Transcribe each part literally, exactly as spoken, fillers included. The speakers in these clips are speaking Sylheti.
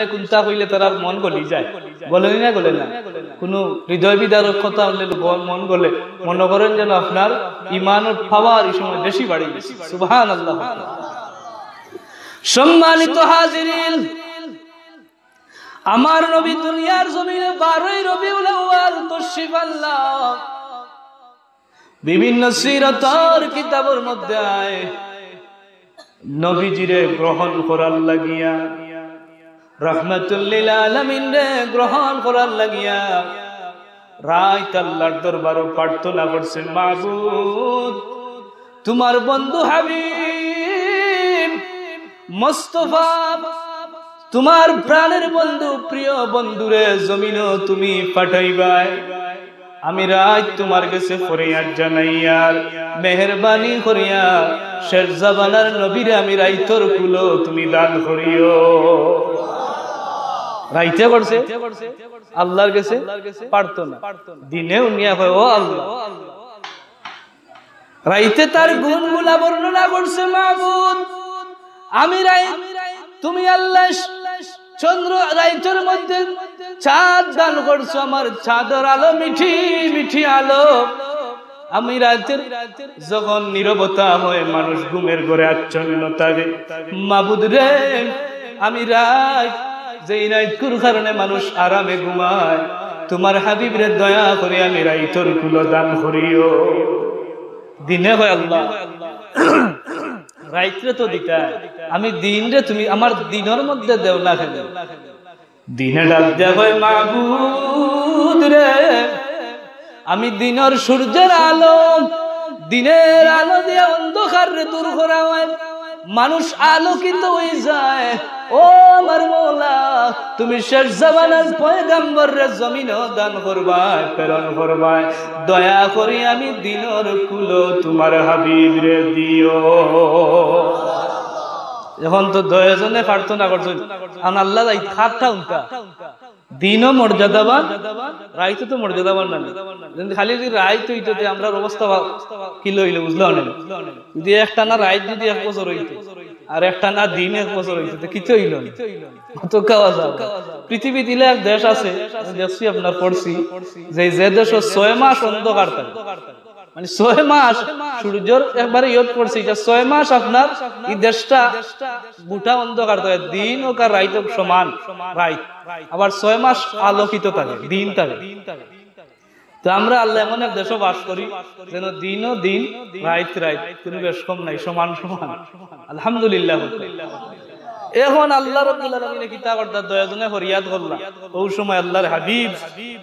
কুনটা কইলে তারার মন গলি যায়, গলে নি না, গলে না? কুনু হৃদয় বিদারক কথা হুনলে মন গলে, মনো করইন যেন আপনার ইমানর পাওয়ার ই সময় বেশি বাড়ি গেছে। সুবহানাল্লাহ। সম্মানিত হাজিরিন, আমার নবী দুনিয়ার জমিনে বারোই রবিউল আউয়াল তশরিফ আনলা। বিভিন্ন সিরতর কিতাবর মধ্যে আয়, নবীজিরে গ্রহণ করার লাগিয়া, রহমাতুল লিল আলামিনরে গ্রহণ করার লাগিয়া রাইত আল্লাহর দরবারো প্রার্থনা করছে, "মাবুদ, তুমার বন্ধু হাবিব মুস্তফা, তুমার প্রাণের বন্ধু, প্রিয় বন্ধুরে জমিনো তুমি পাঠাইবায়। আমি রাইত তুমার গেছে ফরিয়াদ জানাইয়ার, মেহেরবানি করিয়া শেষ জামানার নবীরে আমি রাইতর কুলো তুমি দান করিও।" রাইতে করছে আল্লাহর গেছে প্রার্থনা, দিনে উনিয়া কয়, "ও আল্লাহ।" রাইতে তার গুণগুলা বর্ণনা করছে, "মাবুদ, আমি রাইত, তুমি আল্লাহ চন্দ্র, রাইতর মধ্যে চাঁদ দান করছো, আমার চাঁদর আলো মিঠি মিঠি আলো। আমি রাইতের যখন নীরবতা হয়, মানুষ ঘুমের ঘরে আচ্ছন্ন থাকে, মাবুদ রে, আমি রাইত, যেই রাইতকুর কারণে মানুষ আরামে ঘুমায়, তুমার হাবিবরে দয়া করি আমি রাইতর কুলো দান করিও।" দিনে কয়, "আল্লাহ, রাইতরে তো দিতা, আমি দিনরে তুমি আমার দিনর মধ্যে দেও না কেনে?" দিনে ডাক দিয়া কয়, "মাবুদ রে, আমি দিনর সূর্যের আলো, দিনের আলো দিয়া অন্ধকাররে দূর করা হয়, মানুষ আলোকিত হয়ে যায়। ও আমার মওলা, তুমি শেষ জামানার পয়গাম্বররে জমিনো দান করবায়, প্রেরণ করবায়, দয়া করি আমি দিনর কুলো তুমার হাবিবরে দিও।" এখন তো দুইজনে প্রার্থনা করছইন, আন আল্লাহ যাই খাটটা উল্টা। দিনও মর্যাদাবান, রাইতও তো মর্যাদাবান না নি? যদি খালি যদি রাইত হইতো, তে আমরার অবস্থা বা-, কিলা হইলো, বুঝলা নি? যদি একটানা রাইত যদি এক বছর হইতো, আর একটানা দিন এক বছর হইতো, তে কিতা হইলো নি? কত খাওয়া যাওয়া। পৃথিবীত ইলা এক দেশ আছে, আমি দেখছি, আপনার পড়ছি, যে, যে দেশো ছয় মাস অন্ধকার থাকে, মানে, ছয় মাস সূর্যর একবারে ইয়ত পড়ছে, ইটা ছয় মাস আপনার ই দেশটা গোটা অন্ধকার থাকে, দিন হোক আর রাইত হোক সমান, রাইত। আবার ছয় মাস আলোকিত থাকে, দিন থাকে। তো আমরা আল্লাহ এমন এক দেশো বাস করি, যেন দিনও দিন, রাইত রাইত, কোনো বেশ কম নাই, সমান সমান। আলহামদুলিল্লাহ। এখন আল্লাহ রাব্বুল আলামিনে কিতা করতা, দুইজনে ফরিয়াদ করলা। ওই সময় আল্লাহর হাবিব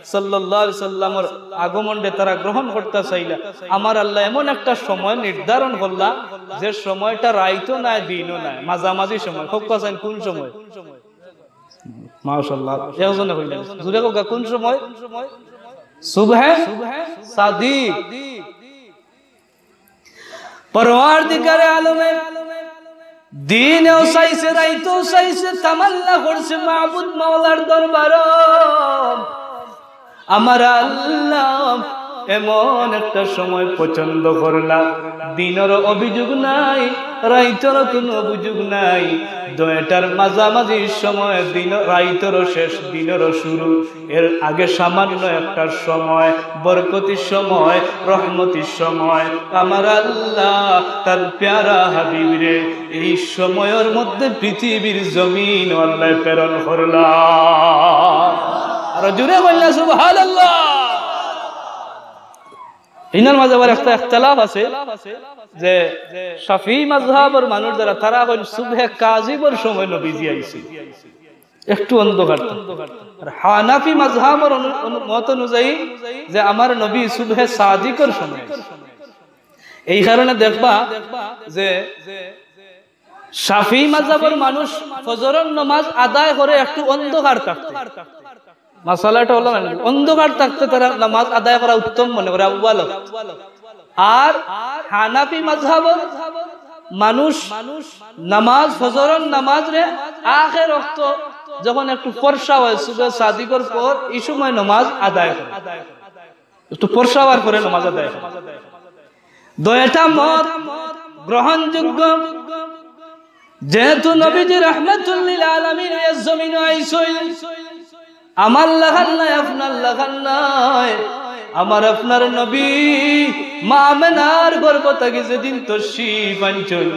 সাল্লাল্লাহু আলাইহি সাল্লামর আগমনরে তারা গ্রহণ করতা চাইলা। আমার আল্লাহ এমন একটা সময় নির্ধারণ করলা, যে সময়টা রাইতও নায়, দিনও নায়, মাঝামাঝি সময়। খুব কাছেন কোন সময়? মাশাআল্লাহ, একজনে কইলেন, জোরে কউক্কা, কোন সময়? সুবহে সাদিক। পরওয়ারদিগারে আলমে দিনেও চাইছে, রাইতেও চাইছে, তামান্না করছে মাবুদ মাওলার দরবারো, আমার আল্লাহ এমন একটা সময় পছন্দ করলা, দিনর অভিযোগ নাই, রাইতর কোনো অভিযোগ নাই, দুইটার মাঝামাঝি সময়, দিন, রাইতরও শেষ, দিনরও শুরু, এর আগে সামান্য একটা সময়, বরকতির সময়, রহমতির সময়, আমার আল্লাহ তার প্যারা হাবিবরে এই সময়র মধ্যে পৃথিবীর জমিন আল্লাহ প্রেরণ করলা। আর জোরে বললা সুবহানাল্লাহ। ইনার মাঝে আবার একটা ইখতিলাফ আছে যে শাফি মাযহাবর মানুষ যারা, তারা কইন সুবহে কাযিবর সময় নবীজি আইছে, একটু অন্ধকার থাকতে। আর হানাফি মাযহাবর অনু-, অনু-, মত অনুযায়ী যে আমার নবী সুবহে সাদিকর সময় আইছে। এই কারণে দেখবা যে শাফি মাযহাবর মানুষ ফজরর নামাজ আদায় করে একটু অন্ধকার থাকতে। মাসালাটা হলো না, অন্ধকার থাকতে তারা নামাজ আদায় করা উত্তম মনে করে, আউয়াল। আর হানাফি মাযহাবর মানুষ নামাজ, ফজরর নামাজরে আখের ওয়াক্ত যখন একটু ফর্সা হয়, সুবহে সাদিকর পর, এই সময় নামাজ আদায় করে। একটু ফর্সা হওয়ার পরে নামাজ আদায় করে। দুইটা মত গ্রহণযোগ্য। যেহেতু নবীজি রাহমাতুল লিল আলামিন অইয়া জমিনো আইছইন, আমার লাখান নায়, আপনার লাখান নায়, আমার আপনার নবী মা আমেনার গর্ভ থাকি যেদিন তশরিফ আনছইন,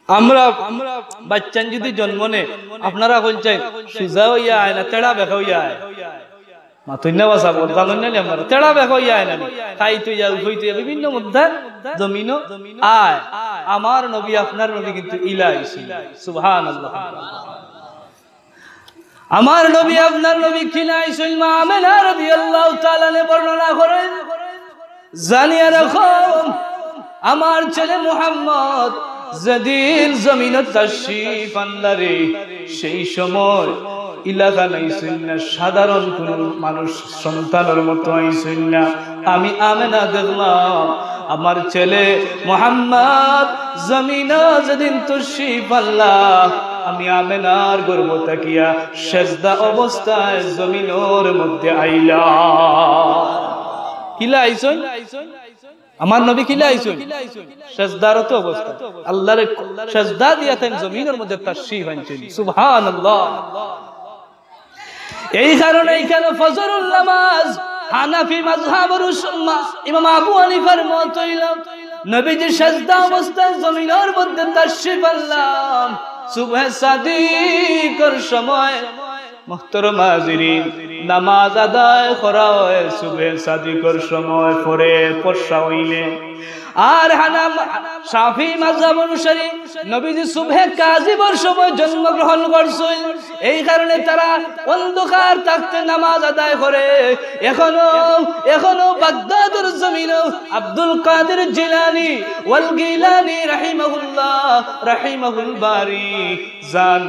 আমরা, আমরা বাচ্চাইন যদি জন্ম নেয়, আপনারা কইন চাইন, সুজা অইয়া আয় না, তেড়া বেকা অইয়া আয়? মাতইন না বা সাব, জানইন না নি আপনারা? তেড়া বেকা অইয়া আয় না নি? খাইতো ইয়া, উফইতো ইয়া, বিভিন্ন মুদ্রা জমিনো আয়। আমার নবী, আপনার নবী কিন্তু ইলা আইছইন। সুবহানাল্লাহ। আমার নবী, আপনার নবী কিলা আইছইন? মা আমেনা রাদিয়াল্লাহু তাআলা আনহা বর্ণনা করেন, জানিয়া রাখো, আমার ছেলে মুহাম্মদ যেদিন জমিনো তশরিফ আনলা রে, সেই সময় ইলাখান আইছইন না, সাধারণ কুনু মানুষ সন্তানর মতো আইছইন না। আমি আমেনা দেখলাম, আমার ছেলে মুহাম্মদ জমিনো যেদিন তশরিফ আনলা, আমি আমেনার গর্ভ থাকিয়া সেজদা অবস্থায় জমিনর মধ্যে আইলা। কিলা আইছইন? আমার নবী কিলা আইছইন? সেজদারত অবস্থা। আল্লাহরে সেজদা দিয়া তাইন জমিনর মধ্যে তশরিফ আনছইন। সুবহানাল্লাহ। এই কারণে এইখানে ফজরুল নামাজ হানাফি মাযহাবর উস-, মা-, ইমাম আবু হানিফার মত অইল, নবীজি সেজদা অবস্থায় জমিনর মধ্যে তশরিফ আনলা। সুবহে সাদিকর সময়, মুহতারাম হাজিরিন, নামাজ আদায় করা অয় সুবহে সাদিকর সময়, পরে ফর্সা অইলে। আর হানাম-, শাফি মাযহাব অনুসারী নবীজি সুবহে কাজিবর সময় জন্মগ্রহণ করছইন, এই কারণে তারা অন্ধকার থাকতে নামাজ আদায় করে। এখনো, এখনো বাগদাদর জমিনো আব্দুল কাদের জিলানী ওয়াল গিলানী রাহিমাহুল্লাহ, রাহিমাহুল বারী, যান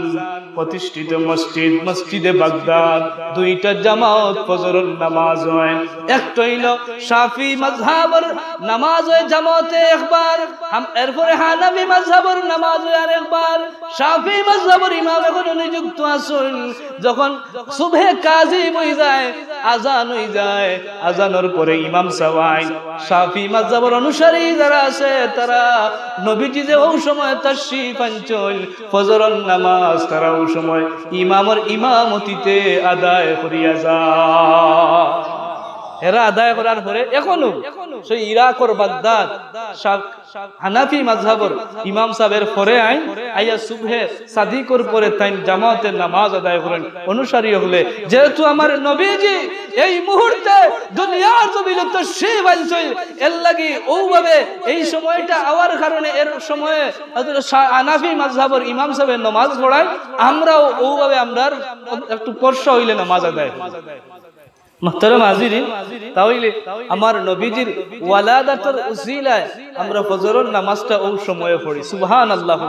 প্রতিষ্ঠিত মসজিদ, মসজিদে বাগদাদ, দুইটা জামাত ফজরর নামাজ অয়। একটা অইল শাফি মাযহাবর নামাজ অয় জামাতে একবার, হাম-, এরপরে হানাফি মাযহাবর নামাজ অয় আরেকবার। শাফি মাযহাবর ইমাম এখনো নিযুক্ত আছইন। যখন সুবহে কাজিব অই যায়, আজান অই যায়, আজানর পরে ইমাম সাব আইন। শাফি মাযহাবর অনুসারী যারা আছে, তারা নবীজি যে অউ সময় তশরিফ আনছইন, ফজরর নামাজ তারা অউ সময় ইমামর ইমামতিতে আদায় করিয়া যায়। এরা আদায় করার পরে এখনো সেই ইরাকর বাগদাদ, শাফ-, হানাফি মাযহাবর ইমাম সাবর পরে আইন, আইয়া সুবহে সাদিকর পরে তাইন জামাতে নামাজ আদায় করইন। অনুসারী অকলে, যেহেতু আমার নবীজি এই মুহূর্তে দুনিয়ার জমিনো তশরিফ আনছইন, এর লাগি অউভাবে এই সময়টা আওয়ার কারণে এর সময়ে হযরত শা-, হানাফি মাযহাবর ইমাম সাবে নামাজ পড়াইন, আমরাও অউভাবে আমরার একটু ফর্সা অইলে নামাজ আদায় করি। মুহতারাম হাজিরিন, তা অইলে আমার নবীজির ওয়ালাদাতর উসিলায় আমরা ফজরর নামাজটা অউ সময়ে পড়ি। সুবহানাল্লাহ।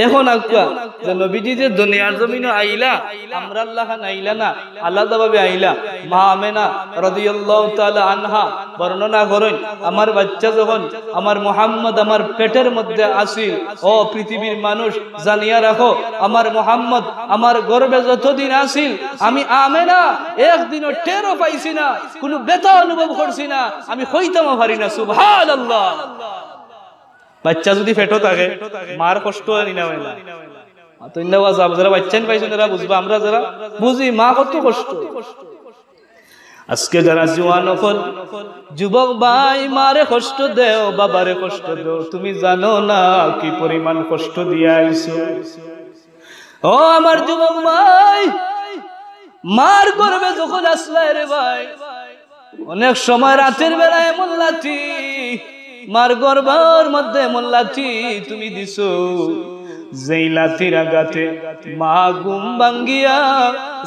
এখন আউক্কা যে নবীজি যে দুনিয়ার জমিনো আইলা, আমরার লাখান আইলা না, আলাদাভাবে আইলা। মা আমেনা রাদিয়াল্লাহু তাআলা আনহা বর্ণনা করইন, আমার বাইচ্চা যখন আমার মুহাম্মদ আমার পেটর মধ্যে আছিল, ও পৃথিবীর মানুষ, জানিয়া রাখো, আমার মুহাম্মদ আমার গর্ভে যতদিন আছিল, আমি আমেনা একদিনও টেরও পাইছি না, কুনু ব্যথা অনুভব করছি না, আমি কইতামও পারি না। সুবহানাল্লাহ। বাইচ্চা যুদি পেটো থাকে, মার কষ্ট অয় নি না অয় না? মাতইন না বা সাব, যারা বাইচ্চাইন পাইছইন তারা বুঝবা, আমরা যারা বুঝি মা কত কষ্ট। আজকে যারা জুয়ান অকল, যুবক ভাই, মারে কষ্ট দেও, বাবারে কষ্ট দেও, তুমি জানো না কি পরিমাণ কষ্ট দিয়া আইছো। ও আমার যুবক ভাই, মার গর্ভে যখন আছলায় রে ভাই, অনেক সময় রাতের বেলা এমন লাথি, মার গর্ভর মধ্যে এমন লাথি তুমি দিছো, যেই লাথির আঘাতে মা ঘুম ভাঙ্গিয়া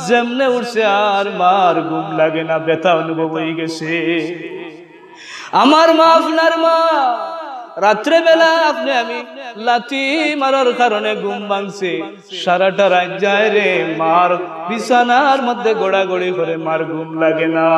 যেমনে উঠছে আর মার ঘুম লাগে না, ব্যথা অনুভব অই গেছে। আমার মা, আপনার মা, রাত্রে বেলা আপনে আমি লাথি মারার কারণে ঘুম ভাঙছে, সারাটা রাইত যায় রে, মার বিছানার মধ্যে গড়াগড়ি করে, মার ঘুম লাগে না।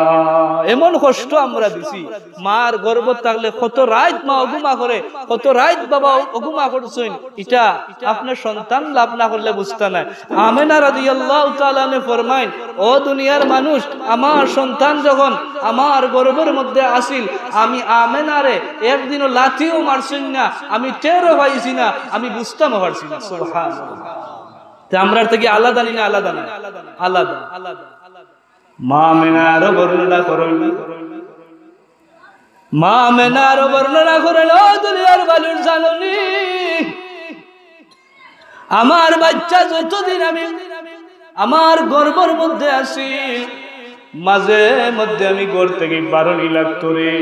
এমন কষ্ট আমরা দিছি, মার গর্ভত থাকলে কত রাইত মা অঘুমা করে, কত রাইত বাবা অঘুমা করছইন। ইটা আপনে সন্তান লাভ না করলে বুঝতা নায়। আমেনা রাদিয়াল্লাহু তাআলা আনহা ফরমাইন, ও দুনিয়ার মানুষ, আমার সন্তান যখন আমার গর্ভর মধ্যে আছিল, আমি আমেনারে একদিনও লাথিও মারছইন না, আমি টেরও পাইছি। না, আমি বুঝতামও পারছি না। সুবহানাল্লাহ। তে আমরার থাকি আলাদা নি না আলাদা না? আলাদা। মা আমেনা আরো বর্ণনা করইন। মা আমেনা আরো বর্ণনা করইন, ও দুনিয়ার বালুর জাননি, আমার বাচ্চা যতদিন আমি আমার গর্ভর মধ্যে আছি, মাঝে মধ্যে আমি ঘর থাকি বারনি লাগতো রে,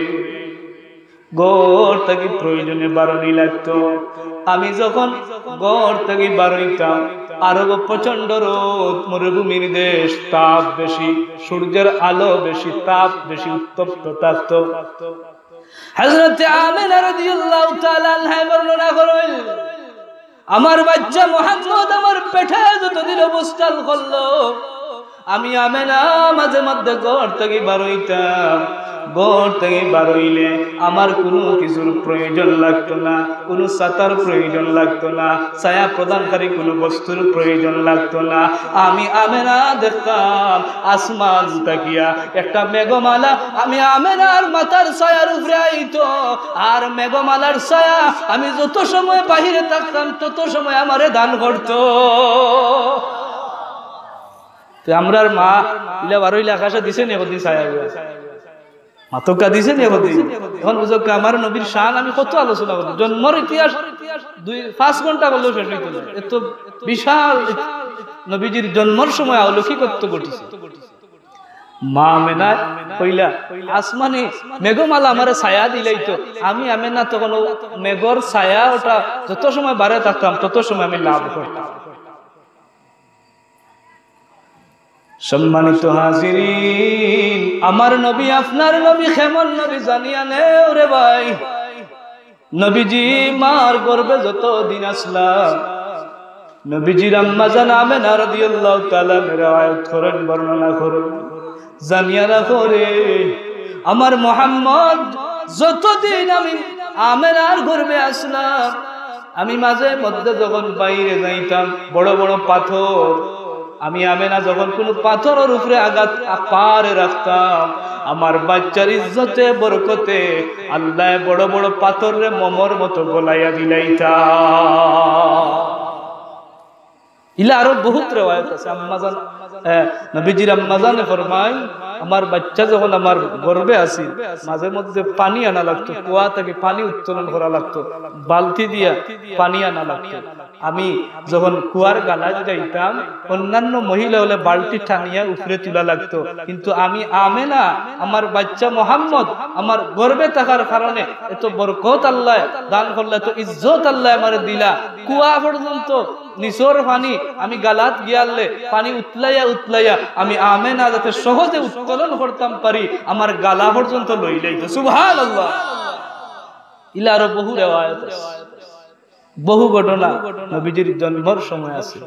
ঘর থাকি প্রয়োজনে বারনি লাগতো। আমি যখন ঘর থাকি বারইতাম, আরব প্রচণ্ড রোদ, মরুভূমির দেশ, তাপ বেশি, সূর্যের আলো বেশি, তাপ বেশি, উত্তপ্ত থাকতো। হযরতে আমেনা রাদিয়াল্লাহু তাআলা আনহা বর্ণনা করইন, আমার বাচ্চা মুহাম্মদ আমার পেটে যতদিন অবস্থান করলো, আমি আমেনা মাঝে মধ্যে ঘর থাকি বারইতাম। ঘর থাকি বারইলে আমার কুনু কিছুর প্রয়োজন লাগতো না, কুনু ছাতার প্রয়োজন লাগতো না, ছায়া প্রদানকারী কুনু বস্তুর প্রয়োজন লাগতো না। আমি আমেনা দেখতাম আসমান থাকিয়া একটা মেঘমালা আমি আমেনার মাথার ছায়ার উপরে আইতো, আর মেঘমালার ছায়া আমি যত সময় বাহিরে থাকতাম তত সময় আমারে দান করতো। তে আমরার মা ইলা বারইলে আকাশে দিছে নি কদিন ছায়া? মাতক্কা দিছে নি কদিন? এখন বুঝউক্কা, আমার নবীর শান আমি কত আলোচনা করলাম। জন্মর ইতিহাস দুই পাঁচ ঘন্টা করলেও শেষ অইতো না। এত বিশাল নবীজির জন্মর সময় অলৌকিকত্ব ঘটিছে। মা আমেনায় কইলা, আসমানে মেঘমালা আমারে ছায়া দিলাইতো, আমি আমেনা তখন অউ মেঘর ছায়া ওটা যত সময় বারে থাকতাম তত সময় আমি লাভ করতাম। সম্মানিত হাজিরিন, আমার নবী, আপনার নবী, কেমন নবী জানিয়া নেও রে ভাই। নবীজি মার গর্ভে যত দিন আছলা, নবীজির আম্মাজান আমেনা রাদিয়াল্লাহু তাআলা আনহা রেওয়ায়াত করইন, বর্ণনা করইন, জানিয়া রাখো রে, আমার মুহাম্মদ যতদিন আমি আমেনার গর্ভে আছলাম, আমি মাঝে মধ্যে যখন বাইরে যাইতাম, বড় বড় পাথর আমি আমেনা যখন কুনু পাথরর উপরে আঘাত পারে রাখতাম, আমার বাচ্চার ইজ্জতে বরকতে আল্লায় বড় বড় পাথররে মোমর মতো গলাইয়া দিলাইতা। ইলা আরো বহুত রেওয়ায়াত আছে। আম্মাজান, এ, নবীজির আম্মাজানে ফরমাইন, আমার বাচ্চা যখন আমার গর্ভে আছিল, মাঝে মধ্যে পানি আনা লাগতো, কুয়া থাকি পানি উত্তোলন করা লাগতো, বালতি দিয়া পানি আনা লাগতো। আমি যখন কুয়ার গালাত যাইতাম, অন্যান্য মহিলা অইলে বালতি টানিয়া উপরে তুলা লাগতো, কিন্তু আমি আমেনা, আমার বাচ্চা মোহাম্মদ আমার গর্ভে থাকার কারণে এত বরকত আল্লায় দান করলা, এত ইজ্জত আল্লায় আমারে দিলা, কুয়া পর্যন্ত নিচর পানি আমি গালাত গিয়ালে পানি উতলাইয়া উতলাইয়া আমি আমেনা যাতে সহজে উত্তোলন করতাম পারি, আমার গালা পর্যন্ত লইলাইতো। সুবহানাল্লাহ। ইলা আরো বহু রেওয়ায়াত আছে। বহু ঘটনা নবীজির জন্মর সময় আছে।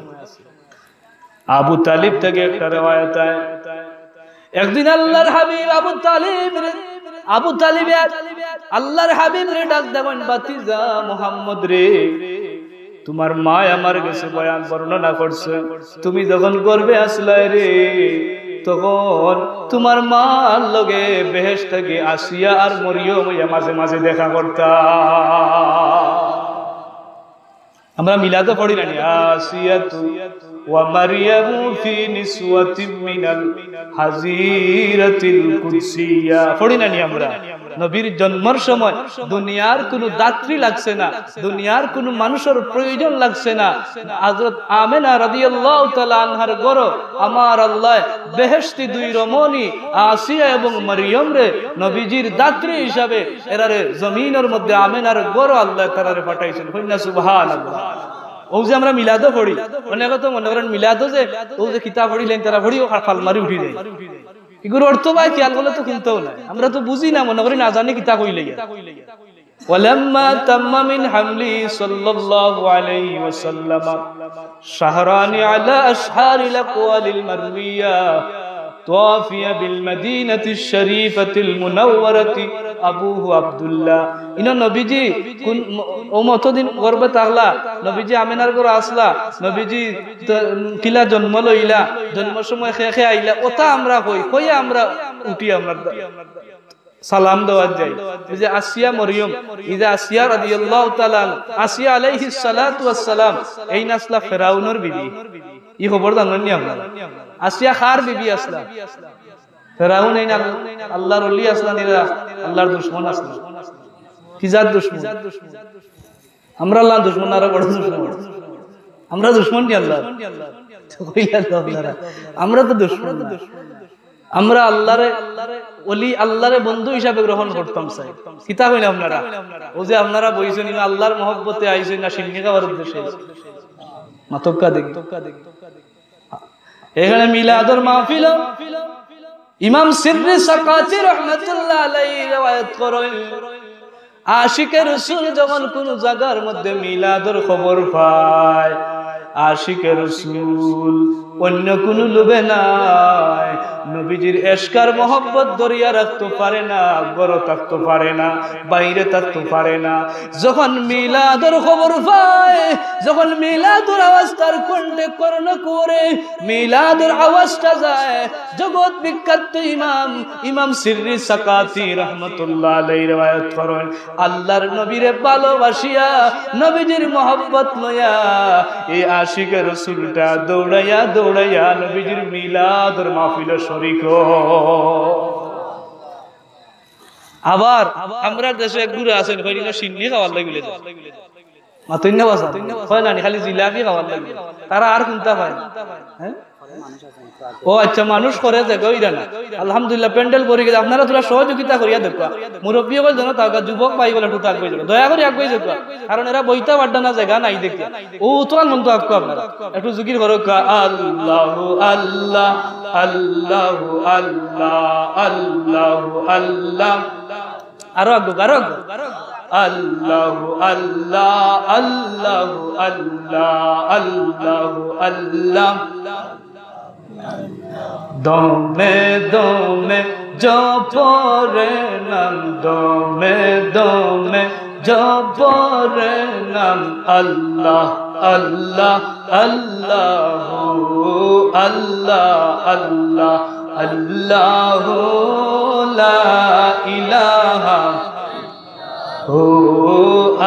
আবু তালিব থাকি একটা রেওয়ায়াত আয়, একদিন আল্লাহর হাবিব আবু তালিব রে, আবু তালিবে আল্লাহর হাবিবরে ডাক দেবেন, "ভাতিজা মুহাম্মদ রে, তুমার মায় আমার গেছে বয়ান বর্ণনা করছে, তুমি যখন গর্ভে আছলায় রে, তখন তুমার মার লগে বেহেশত থাকি আসিয়া আর মরিয়ম অইয়া মাঝে মাঝে দেখা করতা।" আমরা মিলাদো পড়ি না নি, আসিয়াতু ওয়া মারিয়ামু ফি নিসওয়াতিম মিনাল হাজিরাতিল কুদসিয়া। পড়ি না নি আমরা? নবীর জন্মর সময় দুনিয়ার কুনু দাত্রী লাগছে না, দুনিয়ার কুনু মানুষর প্রয়োজন লাগছে না। হযরত আমেনা রাদিয়াল্লাহু তাআলা আনহার ঘরো আমার আল্লায় বেহেশতি দুই রমণী আসিয়া এবং মরিয়মরে নবীজির দাত্রী হিসাবে এরারে জমিনর মধ্যে আমেনার ঘরো আল্লায় তারারে পাঠাইছইন। কইন না সুবহানাল্লাহ। অউ যে আমরা মিলাদো পড়ি, অনেকে তো মনে করইন মিলাদো যে, অউ যে কিতা পড়িলাইন তারা পড়ি, অউ ফাল মারি উঠি যায়। ইগুর অর্থ ভাই খেয়াল করলে তো কিন্তাউ নাই। আমরা তো বুঝি না, মনে করি না জানি কিতা কইলাইয়া। ولما تم من حمله صلى الله عليه وسلم شهران على أشهر الأقوال المروية توفي بالمدينة الشريفة المنورة أبوه عبد الله। ইনো নবীজি কুন, অউ মতদিন গর্ভে থাকলা, নবীজি আমেনার ঘরো আছলা, নবীজি ত-, কিলা জন্ম লইলা, জন্মর সময় কে কে আইলা, অতা আমরা কই, কইয়া আমরা উঠি আমরা। সালাম দেওয়ার যায়। ওই যে আসিয়া মরিয়ম, এই যে আসিয়া রাদিয়াল্লাহু তাআলা আনহা, আসিয়া আলাইহিস সালাতু ওয়াস সালাম, এইন আছলা ফেরাউনর বিবি। ই খবর জানইন নি আপনারা? আসিয়া কার বিবি আছলা? ফেরাউন এইন আল-, আল্লাহর ওলি আছলা নি, আল্লাহর দুশমন আছলা। কি জাত দুশমন? আমরা আল্লাহর দুশমন, আরো বড় দুশমন। আমরা দুশমন নি আল্লাহর? তো কইলা তো আপনারা, আমরা তো দুশমন না। আমরা আল্লাহরে ওলি, আল্লাহরে বন্ধু হিসাবে গ্রহণ করতাম চাই। কিতা কইন আপনারা? ও যে আপনারা বইছইন, ইনো আল্লাহর মহব্বতে আইছইন না শিন্নি খাওয়ার উদ্দেশ্যে আইছইন? মাতউক্কা দেখি। এখানে মিলাদর মাহফিল। ইমাম সিররি সাকাতি রহমাতুল্লাহ আলাইহি রেওয়ায়াত করইন, আশিকে রসুল যখন কুনু জাগার মধ্যে মিলাদর খবর পায়, আশিকে রসুল অন্য কুনু লোভে নায়, নবীজির এশকার মহব্বত ধরিয়া রাখতো পারে না, ঘরো থাকতো পারে না, বাইরে থাকতো পারে না। যখন মিলাদর খবর পায়, যখন মিলাদর আওয়াজ তার কণ্ঠে কর্ণ করে, মিলাদর আওয়াজটা যায়, জগৎ বিখ্যাত ইমাম, ইমাম সিররি সাকাতি রহমতুল্লাহ আলাইহি রেওয়ায়াত করইন, আল্লাহর নবীরে ভালোবাসিয়া, নবীজির মহব্বত লইয়া, এই আশিকে রসুলটা দৌড়াইয়া দৌড়াইয়া নবীজির মিলাদর মাহফিলো শরিক অয়। আবার আমরার দেশো এক গুরা আছইন, কইন ইনো শিন্নি খাওয়ার লাগি অইলে যায়। মাতইন না বাজান? কয় না নি, খালি জিলাপি খাওয়ার লাগি। তারা আর কুনতা পায়? হ্যাঁ? ও আচ্ছা, মানুষ করে যে গো ইরা না। আলহামদুলিল্লাহ, প্যান্ডেল ভরি গেছে। আপনারা থুড়া সহযোগিতা করিয়া দেউক্কা। মুরব্বি অকল যেন থাউক্কা, যুবক ভাই অকল একটু আগুয়াই যাউক্কা। দয়া করি আগুয়াই যাউক্কা। কারণ এরা বইতা পারতা না, জাগা নাই দেখি। ও উত্তরান মন তো আগুয়াই আপনারা। একটু জিকির করউক্কা, আল্লাহু আল্লাহ, আল্লাহু আল্লাহ, আল্লাহু আল্লাহ। আরো আগুয়াউক্কা, আরো আগুয়াউক্কা। আল্লাহু আল্লাহ, আল্লাহু আল্লাহ, আল্লাহু আল্লাহ। দমে দমে জপরে নাম, দমে দমে জপরে নাম, আল্লাহ আল্লাহ আল্লাহু আল্লাহ আল্লাহ আল্লাহু লা ইলাহা। ও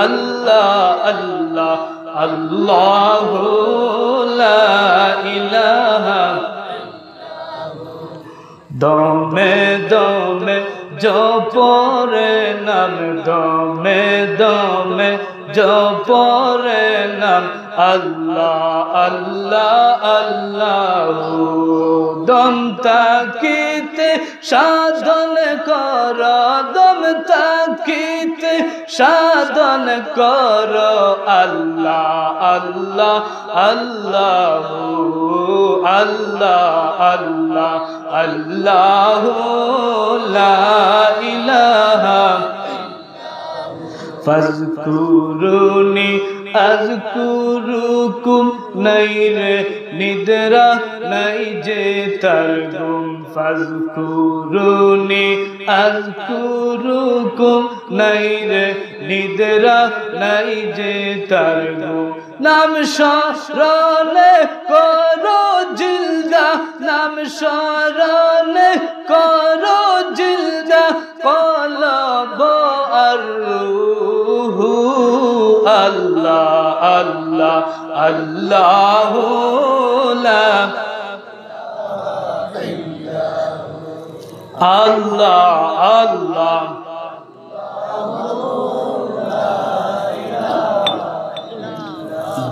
আল্লাহ আল্লাহ আল্লাহু লা ইলাহা। দমে দমে জপরে নাম, দমে দমে জপরে নাম, আল্লাহ আল্লাহ আল্লাহু। দম থাকিতে সাধন কর, দম থাকিতে সাধন কর, আল্লাহ আল্লাহ আল্লাহু আল্লাহ আল্লাহ আল্লাহু লা ইলাহা। ফাজকুরুনি আযকুরুকুম, নাই রে নিদ্রা নাই যে তার ঘুম। ফাজকুরুনি আযকুরুকুম, নাই রে নিদ্রা নাই যে তার ঘুম। নাম স্মরণে করো জিন্দা, নাম স্মরণে করো জিন্দা, কলব আর রূহ। আল্লাহ আল্লাহ আল্লাহু লা। আল্লাহ আল্লাহ।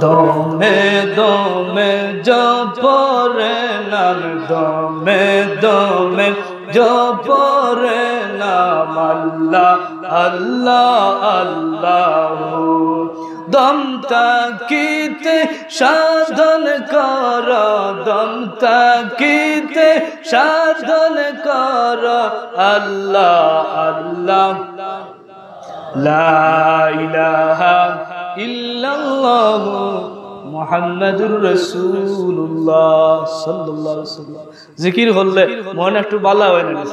দমে দমে জপরে নাম, দমে দমে জপরে নাম, আল্লাহ আল্লাহ আল্লাহু। দম থাকিতে সাধন কর, দম থাকিতে সাধন কর, আল্লাহ আল্লাহ। লা ইলাহা ইল্লাল্লাহু মুহাম্মাদুর রাসূলুল্লাহ সাল্লাল্লাহু আলাইহি ওয়াসাল্লাম। জিকির করলে মন একটু বালা অয় না নি?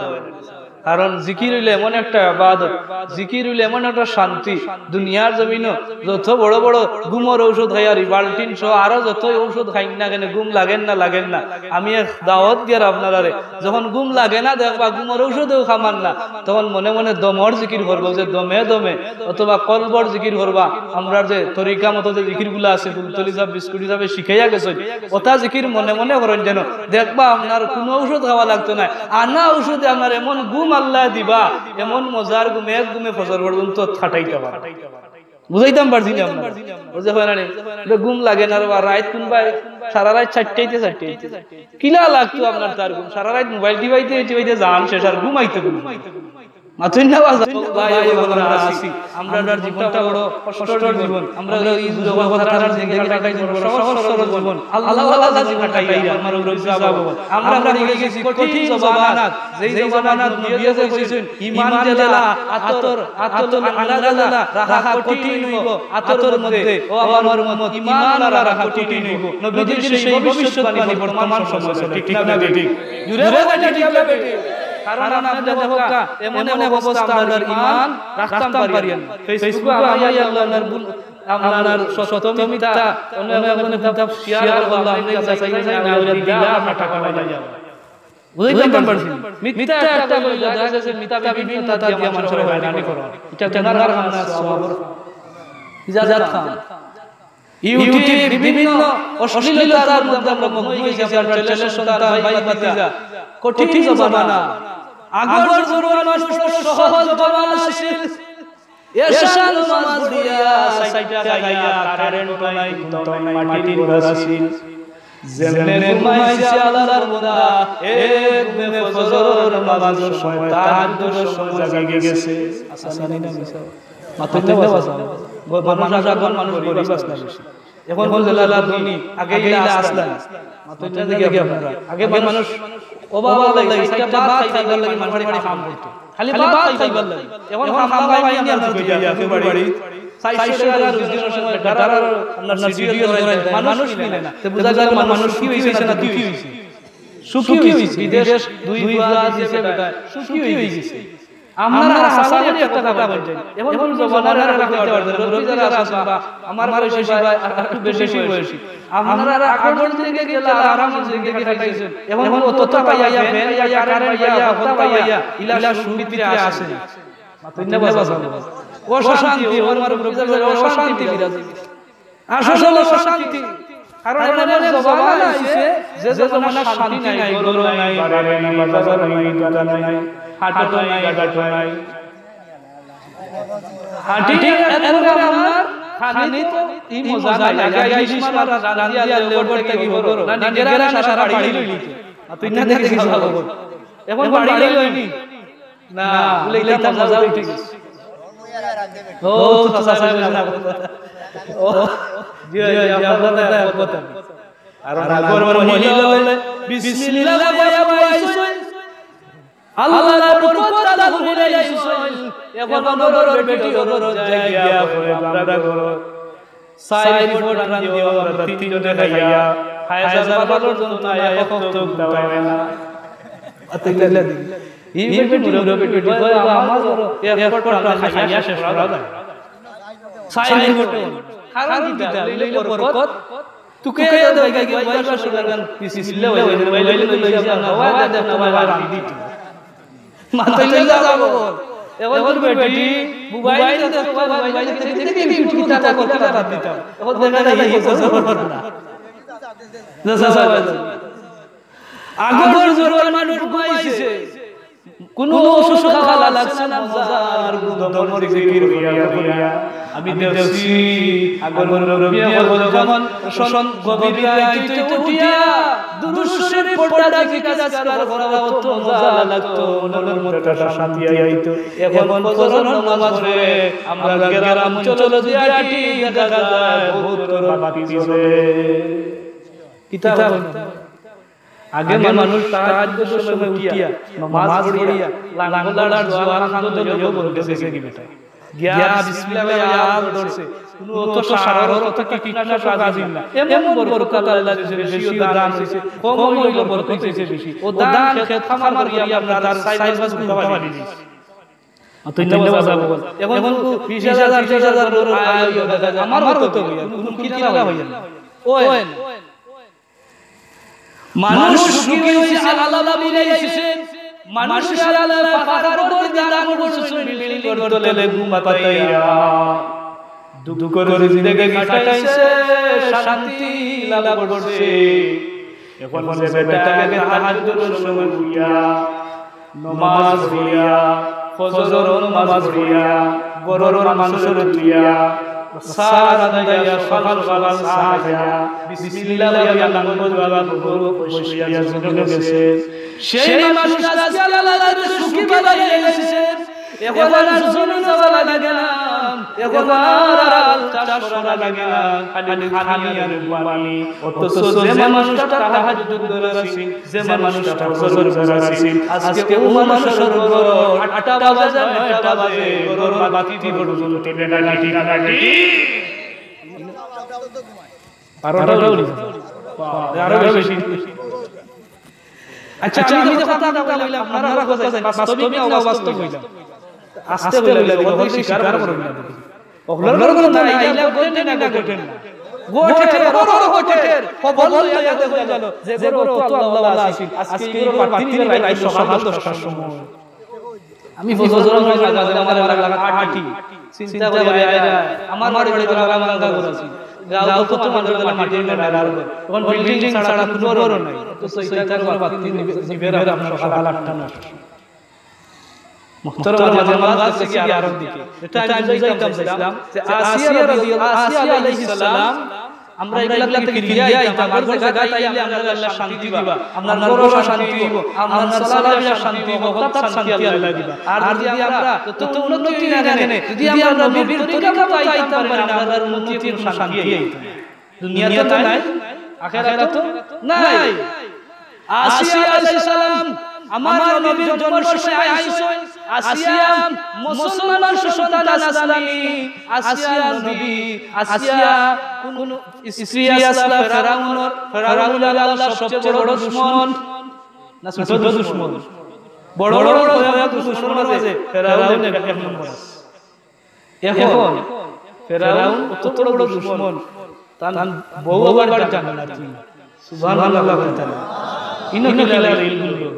কারণ জিকির অইলো এমন একটা ইবাদত, জিকির অইলো এমন একটা শান্তি। দুনিয়ার জমিনো যত বড় বড় ঘুমর ঔষধ খাইয়ার, রিভাল্টিন সহ আরো যতই ঔষধ খাইন না কেনে, ঘুম লাগের না, লাগের না। আমি এক দাওয়াত দিয়ার আপনারারে, যখন ঘুম লাগে না দেখবা, ঘুমর ঔষধেও কামান না, তখন মনে মনে দমর জিকির করবা, যে দমে দমে, অথবা কলবর জিকির করবা। আমরার যে তরিকা মতো যে জিকিরগুলা আছে, ফুলতলি সাব, বিস্কুটি সাবে শিখাইয়া গেছইন, অতা জিকির মনে মনে করইন যেন, দেখবা আপনার কুনু ঔষধ খাওয়া লাগতো নায়। আনা ঔষধে আপনার এমন ঘুম আল্লায় দিবা, এমন মজার ঘুম, এক ঘুমে ফজর পর্যন্ত কাটাইতা পারবা। বুঝাইতাম পারছি না আপনারে? বুঝা অয় না নি? ইটা ঘুম লাগে না রে বা, রাইত কুনবায় সারা রাইত চাইরটাইতে, চাইরটাইতে। কিলা লাগতো আপনার তার ঘুম? সারা রাইত মোবাইল টিপাইতে টিপাইতে জান শেষ, আর ঘুমাইতে ঘুম। মাতইন না বাজান? ভাই, ভাই, আমরা আছি। আমরার জীবনটা বড় কষ্টর জীবন। আমরা এই জগৎ হারার জিন্দেগি কাটাই জীবন, সহজ সরল জীবন। আল্লাহ, আল্লাহ জীবন কাটাই, আমার উপরে হিসাব অইবো। আমরা পড়ি গেছি কঠিন জমানাত, যেই জমানাত নবীয়ে কইছইন, ইমান যেলা আতর, আতর আংরা যেলা রাখা কঠিন অইবো আতর মধ্যে। ও আমার উম্মত, ইমান রাখা কঠিন অইবো। নবীজির সেই ভবিষ্যৎবাণী বর্তমান সময় চলে, ঠিক না বেঠিক? জুরে বলেন, ঠিক না বেঠিক? কারণ আপনে দেখউক্কা, এমন এক অবস্থা, আমরার ইমান রাখতাম পারি না। Facebook-ও আমার আল্লাহ, আপনার ভুল, আপনার সত্য মিথ্যা, অন্য একজনে কিতাব শেয়ার করলো, আপনে যাচাই করলেন না, ওরা দিলা, আমার টাকা পাইলাম। বুঝাইতাম পারছি? মিথ্যা একটা কইলে দেখা গেছে মিথ্যা বিভিন্নতা দিয়া মানুষরে হয়রানি করা। ইটা গুনার কাম না, সওয়াবর কাম। ইজাজত খান। YouTube বিভিন্ন অশ্লীলতার মধ্যে আমরা মগ্ন অই গেছি, আমরার ছেলের সন্তান, ভাই ভাতিজা। কঠিন জমানা। আগর যুগর মানুষ বড় সহজ জমানা আছিল। এশা নামাজ পড়িয়া, চাইরটা খাইয়া, কারেন্ট নাই, কুন্তাও নাই, মাটির ঘর আছিল। যেমনে ঘুমাইছে আল্লাহর বান্দা, এক ঘুমে ফজরর নামাজর সময়, তাহাজ্জুদর সময় জাগি গেছে। আছে না মিছা? মাতইন না বাজান। মানুষ আগর মানুষ গরিব আছিল না বেশি। এখন যেলা ধনী, আগে ইলা আছলা না। মাতইন না দেখি আপনারা। আগে মানুষ অভাব অইলে চাইরটা ভাত খাইবার লাগি মানুষ বাড়ি কাম করতো। খালি ভাত খাইবার লাগি। এখন কাম কামাই নাই, আপনার বাড়ি চাইরশো টেকা রুজি অইলে সময় বেটার আর আপনার সিডিও ধরাই দেয়। মানুষ মিলে না। তে বুঝা গেল মানুষ সুখী অইছে না দুঃখী অইছে? সুখী অইছে। বিদেশ দুই ফুয়া দিছে বেটায়, সুখী অইছে। আপনারা আশা করি একটা কথা বলছেন। এখন জমানার আর রাখতে পারছেন না। মুরব্বি যারা আছেন বা আমার বয়সী বা আর একটু বেশি বয়সী, আপনারা আগর দিকে গেলা আরাম জিন্দেগি কাটাইছেন। এখন অতটা পাইয়া, ফ্যান পাইয়া, কারেন্ট পাইয়া, হতা পাইয়া, ইলা সুখ ভিতরে আসে না। মাতইন না বাজান। অশান্তি, ওর মার উপরে অশান্তি বিরাজ। আসলে অশান্তি। কারণ এমন এক জমানা আইছে, যে জমানা শান্তি নাই, ঘরো নাই, বারে নাই, বাজারো নাই, দোকানো নাই, হাটো নাই, ঘাটো নাই। হাটি এরপরে আপনার খানি তো ই মজা নাই। আগে ইলিশ মাছ রান্ধিয়া লেবর থাকি হগরো, না নিজেরা না সারা বাড়ি লইলিতো। আর তুই না দেখি সব খবর। এখন বাড়ি লইনি। না, বলে ইটা মজা উঠি গেছে। ও, তো চাচা সাহেব। ও, জি, জি, জি, আপনার কথা, আপনার কথা। আর আগর মহিলা বলে, বিসমিল্লাহ বলে বইছে। আল্লাহ বরকত দান করি আইছইন। এখন ওর বেটি ওর জায়গা করে আমরা করো। চাইর ফুট রান্দিও আমরা তিনজনে খাইয়া, হাজার বারো জন তো না, এক হপ্তা উঠতে পারে না। আতে গেলে দিন। ই বেটি মুরব্বি বেটি কয়, "আমার এক ফুট রান্দি খাইয়া শেষ করা যায়।" চাইর ফুট। কারণ কিতা? অইলে বরকত। তুকে দাও, গাই গাই, ওয়াই বা সুরাগান, বিসমিল্লাহ, ওয়াই, ওয়াই, ওয়াই, ওয়াই, ওয়াই, ওয়াই, ওয়াই, রান্দি। মাতাইলে যাবো। এখন বেটি মোবাইল দেখতে পারে, মোবাইল দেখতে দেখতে YouTube কিতা করতে রাত দিতাম। এখন দেখা যায় এই বছর না। আগর যুগর মানুষ ঘুমাইছে। কোনো অসুখ খাওয়া লাগছে না, মজার গুম দমর জিকির করিয়া করিয়া। আমি দেখছি, আগর মুরব্বি অকল যখন সন-, গভীর রাইত উঠিয়া দুরূদ শরীফ পড়তা জিকির আজকার করা অত মজা লাগতো, মনর মধ্যে একটা শান্তি আইতো। এখন ফজরর নামাজ পড়ে আমরা গ্রাম অঞ্চল দিয়া আটি দেখা যায় বহুত বাতি জ্বলে। কিতা বলেন? আগে মানুষ তাহাজ্জুদর সময় উঠিয়া, নামাজ পড়িয়া, লাঙ্গল আর জোয়াল কান্দো লইয়া বলতেছে কি বেটা? গিয়া বিসমিল্লাহ বলে আল ধরছে। কুনু অত সার, অত কীটনাশক আছিল না। এমন বরকত আল্লায় দিছে, বেশিও ধান অইছে, কম অইলেও বরকত অইছে বেশি। অউ ধান খেত খামার করিয়া আমরা তার চাইর পাঁচ গুণ পারি দিছি। অত ইন্না বাজার বল। এখন তো বিশ হাজার, ত্রিশ হাজার গরুর আয় অইয়া দেখা যায়, আমার অত অইয়া, কুনু কিনারা অইয়া না। অয় না। মানুষ সুখী অইছে, আল্লাহ বানাইছে। মানুষরে আল্লায় পাকার ঘর দিয়া দান করছইন, বিল্ডিং ঘর তলে ঘুমাইয়া। দুঃখর জিন্দেগি কাটাইছে, শান্তি লাভ করছে। এখন যে বেটা আগে তাহাজ্জুদর সময় উঠিয়া, নমাজ পড়িয়া, ফজরর নমাজ পড়িয়া, ঘরর মানুষরে তুলিয়া, চা রান্ধিয়া, সকাল সকাল চা খাইয়া, বিসমিল্লাহ বলিয়া নামাজো বইয়া ঘরো বইয়া জুমে গেছে। সেই মানুষ আজকে আল্লায় সুখী বানাইয়া দিছে। এখন আর জুমে যাওয়া লাগে না, এখন আর চাষ করা লাগে না, খালি খানি আর ঘুমানি। অথচ যে মানুষটা তাহাজ্জুদ পড়ছিল, যে মানুষটা ফজর পড়ছিল, আজকে অউ মানুষর ঘরো আটটা বাজে, নয়টা বাজে, ঘরর বাতি পর্যন্ত জ্বলে না, ঠিক না ঠিক? বারোটা বাজে। আরো বেশি। আচ্ছা, আমি যে কথা কইলাম, আপনারা কথা চাইন, বাস্তবিক না অবাস্তব কইলাম? আস্তে কইলাম, অগুরে স্বীকার করইন না। অগুর ঘরো না, ইলা ঘটে না, ঘটে না। ঘটে, ঘটে, খবর লইয়া দেখো জানো, যে ঘরো অত আল্লাহওয়ালা আছিল, আজকে ই ঘরো বাতি নিবা রাইত সকাল দশটার সময়। আমি ফজরর নামাজ আমার এলাকাত আটি। চিন্তা করি, আরে, আরে, আমার বাড়িত তো ভাঙ্গা ঘর আছিল। গাঁও কত মানুষর মাটির ঘর, এখন বিল্ডিং ছাড়া কুনু ঘর নাই। তো ছয়টা ঘরো বাতি নিবা, নিবা রাইত সকাল আটটা নয়টা। মুহতারাম, আমার ওয়াজ গেছে কি আরব দিকে। এটা আমি বুঝাইতাম চাইছিলাম যে আসিয়া রাদিয়াল্লাহু, আসিয়া আলাইহিস সালাম, আমরা ইগুলা থাকি ফিরিয়া আইতাম, আগর জাগাত আইলে আমরারে আল্লায় শান্তি দিবা, আমরার ঘরো শান্তি অইবো, আমরার চলাফিরাত শান্তি অইবো, অর্থাৎ শান্তি আল্লায় দিবা। আর যুদি আমরা যত উন্নতি অই না কেনে, যুদি আমরা নবীর তরিকাত আইতাম পারি না, আমরার উন্নতি কুনু শান্তি আইতো না। দুনিয়াত তো নাই, আখেরাতো নাই। আসিয়া আলাইহিস সালাম আমার নবীর জন্মর সময় আইছইন। আসিয়া মুসলমান সন্তান আছলা নি? আসিয়া নবী, আসিয়া কুনু স্ত্রী আছলা ফেরাউনর? ফেরাউন অইলো আল্লাহর সবচেয়ে বড় দুশমন না ছোট দুশমন? বড় বড় কয়েক দুশমনর মাঝে ফেরাউন এক, এক নম্বর আছে। এখন ফেরাউন অত বড় দুশমন, তান বউ আবার জান্নাতি। সুবহানাল্লাহ বলতেন। ইনো কিলা রে ইলগুলো।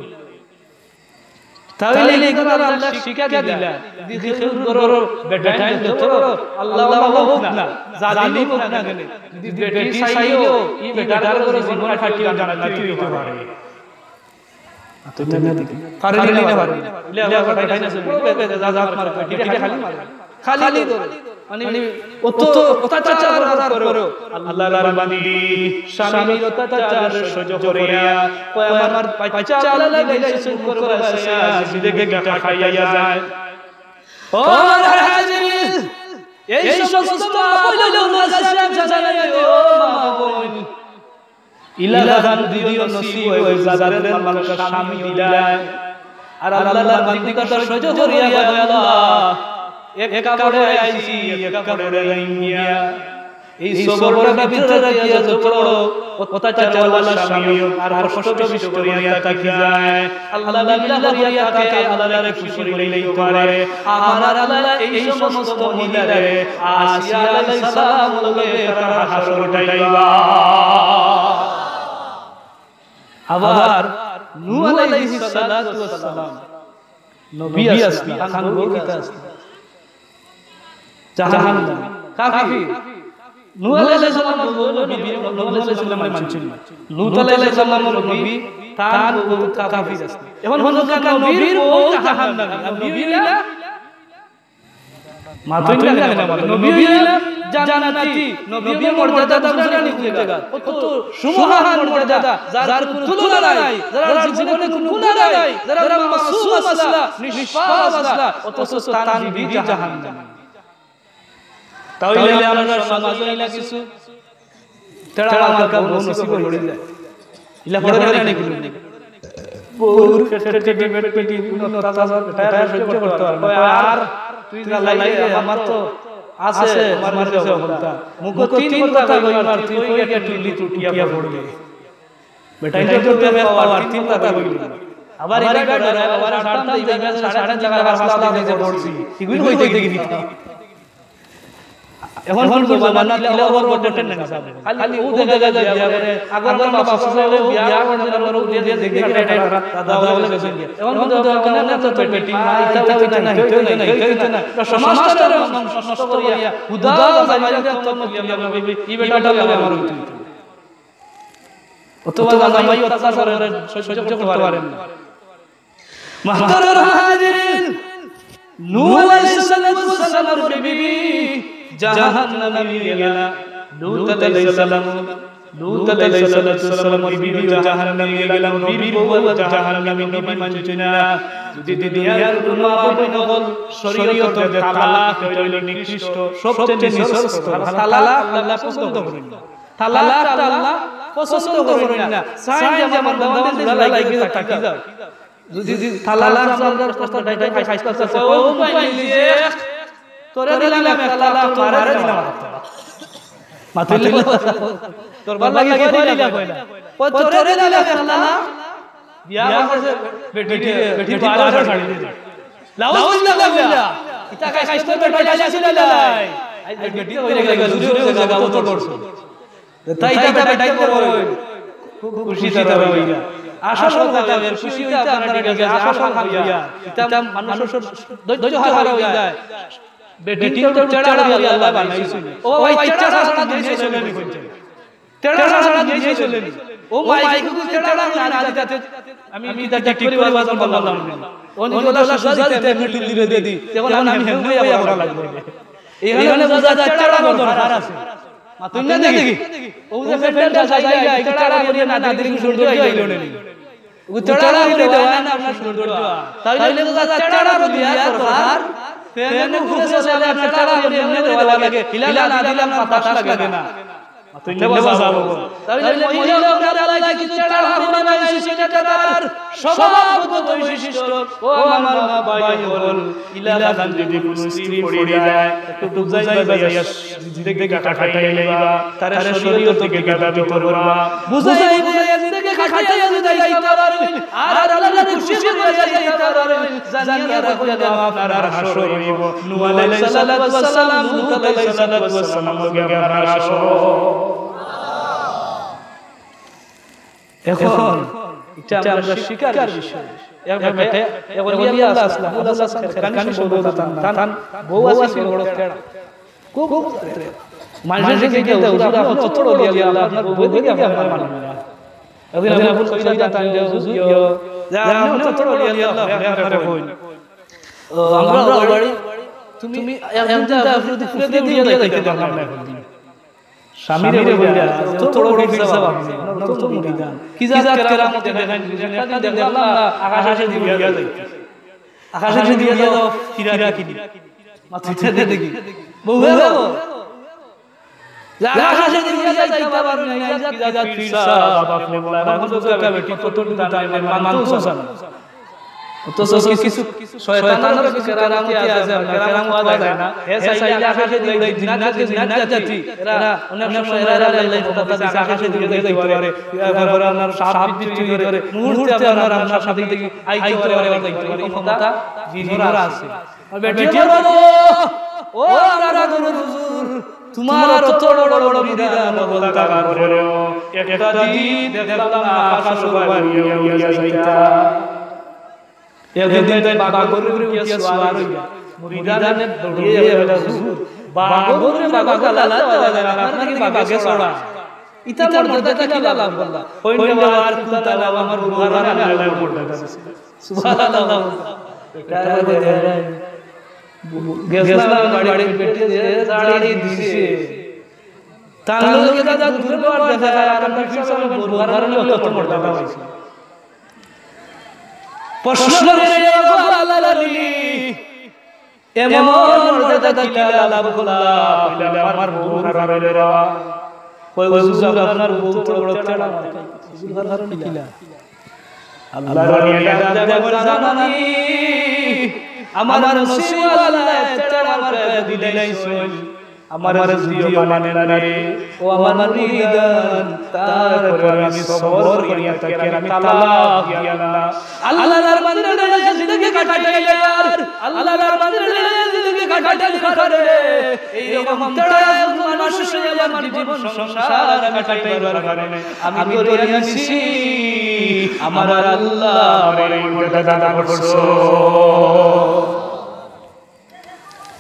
তাইলে ইগুলো আল্লায় শিক্ষা দিলা। যদি কেউর ঘরো বেটাইন যত বড় আল্লাহওয়ালা হোক না, জালিম হোক না কেনে, যদি বেটি চাইলেও ই বেটার ঘরো জীবন কাটিয়া জান্নাতি অইতে পারে। পারে নি না পারে নি? ইলা আবার বেটাইন আছে, যা যা মার, বেটি খালি মার। খালি ধরে। মানে, অত অত্যাচার করার পরেও আল্লাহর বান্দি স্বামীর অত্যাচার সহ্য করিয়া, কয়, "আমার বাচ্চা আল্লাহ দিলে শুকর করবা, জিন্দেগি কাটাইয়া যায়।" ও আমার হাজিরিন, এই সমস্ত মা বোন, ও মা বোন, ইলাখান যুদিও নসিব অয়, যাদের মালকা স্বামী দিলায়। আর আল্লাহর বান্দি কথা সহ্য করিয়া কয়, "আল্লাহ, এক কাপড়ে আইছি, এক কাপড়ে যাইমুগিয়া।" এই সবরটা ভিতরে রাখিয়া যত বড় অত্যাচারওয়ালা স্বামী আর কষ্ট বেশি করিয়া থাকি যায়, আল্লাহ বিল্লাহ করিয়া থাকে, আল্লাহরে খুশি করিলেই তো পারে। আমার আল্লাহ এই সমস্ত মহিলারে আসিয়া আলাইহিস সালাম লগে তারা হাশর উঠাইবা। আবার নূহ আলাইহিস সালাতু ওয়াস সালাম নবী আছলা, তান বউ কিতা আছলা? জাহান্নামী, কাফির। নূহ আলাইহিস সালাম বউ নবী, নূহ আলাইহিস সালামরে মানছিল না। লূত আলাইহিস সালাম নবী, তান বউ কাফির আছলা। এখন নবীর বউ জাহান্নামী, আর নবী অইলা মাতুন না কেনে? নবী অইলা জান্নাতি, নবীর মর্যাদা বুঝরা নি কুন জাগাত? অত সুমহান মর্যাদা, যার কুনু তুলনা নাই, যার জীবনে কুনু গুনাহ নাই, যার মাসুম আছলা, নিষ্পাপ আছলা, অথচ তান বিবি জাহান্নামী। তাইলে আমরার সমাজো ইলা কিছু তেড়া মার্কা বউ নসিব অইয়া যায়। ইলা পড়ে না নি? বউর খেটখেটি, বেটখেটি, কুনু অত্যাচার, বেটায় সহ্য করতে পারে না। কয়, "আর তুই জ্বালাইলে, আমার তো আছে আমার কাছে হলতা। মুখো তিন কথা কইবার, তুই কই গিয়া টুলি টুটিয়া পড়বে। বেটাইনর তো বেশ পাওয়ার, তিন কথা কইলে। আবার ইবায় ডরায়, আবার ছাড়তাম যে ইবায় সাড়ে তিন লাখ পাঁচ লাখ দিতে পড়ছি। ইগুইন কইতে গিয়ে দিতাম। এখন কোন জমানা, ইলা অভাব ঘটে না, খালি ও দেখা যায় বিয়া করে, আগর আমরা বাপ চাচায় বিয়া করে, আমরা ও বিয়া দেখি, দেখি, দাদা বলে গেছে বিয়া। এখন তো দাদা বলে না, তো তো বেটি না, ইটা হইতো না, ইটা হইতো না, ইটা হইতো না। সমাজটারে নষ্ট করিয়া, হুদা জামাইরে তো তুলিয়া লইবে, ই বেটা লইয়া আমার হইতো। অথবা জামাই অত্যাচার করে, সহ্য করতে পারেন না। মাহতারাম হাজিরিন, নূহ আলাইহিস সালাতু ওয়াস সালামর বিবি জাহান্নামে গেলা। লূত আলাইহিস সালাম, লূত আলাইহিস সালাতু ওয়াস সালামর বিবি জাহান্নামে গেলা, নবীর বউ জাহান্নামে, নবী মানছে না। যদি দুনিয়ার কোনো আপন হল শরীয়তর যে তালাক, এটা হইল নিকৃষ্ট, সবচেয়ে নিচের স্তর। তালাক আল্লাহ পছন্দ করেন না। তালাক আল্লাহ পছন্দ করেন না। চাই যে আমার বন্ধা বান্ধি ঝুলা লাগিয়ে থাকি যাও। যদি তালাক আমরা প্রস্তাব দেয়, তাই খাইতে আছে, ও উপায় নেই যে, তোরে দিলাম এক তালাক, তোর মারে দিলাম আর একটা। মাতিলে তোর বাবা লাগি কইলি না কইলা। ও তোরে দিলাম এক তালাক, বিয়া করছে বেটি, বেটি বারে ছাড়ি দিল। লাউজ বিল্লাহ কইলা। ইটা খাইতে তো বেটা চাইছিল নাই। আজ বেটি কইলে গেল, জুরে জুরে জায়গা মতো করছে। তাই, তাই, তাই, তাই, তাই, খুব খুশি তারা হইয়া। আসল কথা, এর খুশি হইতে আপনারা ঠিক আছে, আসল কথা হইয়া। ইটা মানুষের ধৈর্য হারা হয়ে যায়। বেটিন তো টেড়া করি আল্লাহ বানাইছে। ও ভাই, টেড়া ছাড়া দুনিয়া চলে নি কইছে। টেড়া ছাড়া দুনিয়া চলে নি। ও মাই, কুকুর টেড়া করি না দিতে। আমি কিতা ঠিক করি বাজার বললাম না। ও নিজে ওলা সুজা দিতে আমি টুলি রে দি। এখন আমি হেমনে হইয়া বড় লাগবে। এখানে বুঝা যায় টেড়া দরকার আছে। মাতুন না দেখি। ও যে ফেন্ডাল সাজাইলা, এই টেড়া করিয়া না দিলে কি সৌন্দর্য আইলো না নি? ও টেড়া করি দেওয়া না আপনার সৌন্দর্য। তাইলে বুঝা যায় টেড়া করি দেওয়া দরকার। ফেন উপরে সাজাইলে আপনার টেড়া করি এমনি দেওয়া লাগে। হিলা না দিলে আপনার বাতাস লাগে না। মাতুন না বাজাবো। তাইলে মহিলা আপনার আল্লাহ কিছু টেড়া করি না, এই সিনেটার স্বভাবগত বৈশিষ্ট্য। ও আমার মা ভাই হল, ইলাখান যদি কোনো স্ত্রী পড়ে যায়, একটু বুঝাই বাজাইয়া জিন্দেগি কাটাই লইবা, তারে শরীয়ত থেকে কাটাতে পারবা। বুঝাই বাজাইয়া জিন্দেগি কাটাই যদি যাইতে পারবেন, আর আল্লাহর খুশি করে যাইতে পারবেন, জানিয়া রাখো আপনার হাশর হইব। নূহ আলাইহিস সালাতু ওয়াস সালাম, লূত আলাইহিস সালাতু ওয়াস সালাম লগে আপনার হাশর। এখন ইটা আমরা শিক্ষার বিষয়। এক বেটা, এক ওলি আল্লাহ আছলা, আবুল হাসান খেরকানি সম্ভবত তান নাম। তান বউ আছিল বড় টেড়া। খুব টেড়া। মানুষে জিজ্ঞাসা করে, "হুজুর, আপনি অত বড় ওলি আল্লাহ, আপনার বউ দেখি আপনার মানে না।" একদিন আবুল কইলা যে, "তান যে হুজুর, ইয়ো, যে আপনি অত বড় ওলি আল্লাহ, আপনি আপনারে কইন।" ও, আমরা বাড়ি, তুমি একদিন তো আপনি যদি ফুলে দিয়ে উড়িয়ে দেখতে পারলাম না একদিন। স্বামীরে বললা, "অত বড় পীর সাহেব আপনি, আপনার অত মুরিদান। কি জাত কেরামত দেখাইন, একটা দিন দেখলাম না, আকাশে দিয়ে উড়িয়া যাইতে। আকাশে দিয়ে উড়িয়া যাও, কিরা কিরি।" মাথায় দেখি। বউ, "হে গো, যে আকাশে দিয়ে উড়িয়া যাইতে পারেন না, এই জাত কি জাত পীর সাহেব আপনি বললা, এখন বুঝো একটা বেটি কত দূর তার মানে মানতেও চান না।" অথচ কিছু শয়তানের কিছু কেরামতি আছে, আপনার কেরামত পাওয়া যায় না। হে চাইলে আকাশে দিয়ে উড়াই, জিন্নাত, জিন্নাত জাতি, এরা অনেক সময় এরা আল্লাহ ক্ষমতা দিছে, আকাশে দিয়ে উড়াই যাইতে পারে। এরপরে আপনার সাপ বিচ্ছু করে, মুহূর্তে আপনার, আপনার সাথে আইতে পারে, আবার যাইতে পারে। এই ক্ষমতা জিনরা আছে। আর বেটি বলো, "ও আল্লাহর নবীর হুজুর, তোমার অত বড় বড় মুরিদান হল থাকার পরেও একটা দিন দেখলাম না আকাশে উড়িয়া উড়িয়া যাইতা।" একদিন তাই বাঘর উপরে উঠিয়া সওয়ার হইয়া, মুরিদানে দৌড়িয়া বলে, "হুজুর, বাঘর উপরে বাঘ জ্বালাতে পারে না, আপনার নাকি বাঘে চড়া। ইতা মর্যাদা কিলা লাভ করলা?" কইন, "আর কুন্তা না, আমার বুহারা না, আল্লাহ মর্যাদা দিছে।" সুবহানাল্লাহ। গেছিলাম বাড়ির বেটি যে জাড়ি দিছে। তার লগে যা দুর্ব্যবহার দেখা যায়, আর আমরা ফিরছিলাম বড় কারণে অত মর্যাদা পাইছি। প্রশ্ন করে, "ও আল্লাহর ওলি, এমন মর্যাদা কিলা লাভ করলা?" বলে, "আমার বউ হারাইলে রে।" কয়, "হুজুর, আপনার বউ তো বড় টেড়া।" হুজুর, হারাইলে কিলা? আল্লাহর ওলি ডাক দিয়া বলে, "জানো নি, আমার নসিব আল্লায় তারা আমার পায়ে দিলাইছইন। আমারে যুদিও মানইন না রে, ও আমার মুরিদান, তারপরে আমি সবর করিয়া থাকি, আর আমি তালাক দিয়ার না। আল্লাহর বান্দারে জিন্দেগি কাটাইলে আর, আল্লাহর বান্দারে জিন্দেগি কাটাইলে পারে রে। এই রকম তারা একজন মানুষ অইয়া আমার জীবন সংসার আমি কাটাইবার কারণে আমি ধরিয়া নিছি, আমার আল্লাহ আমারে এই মর্যাদা দান করছইন।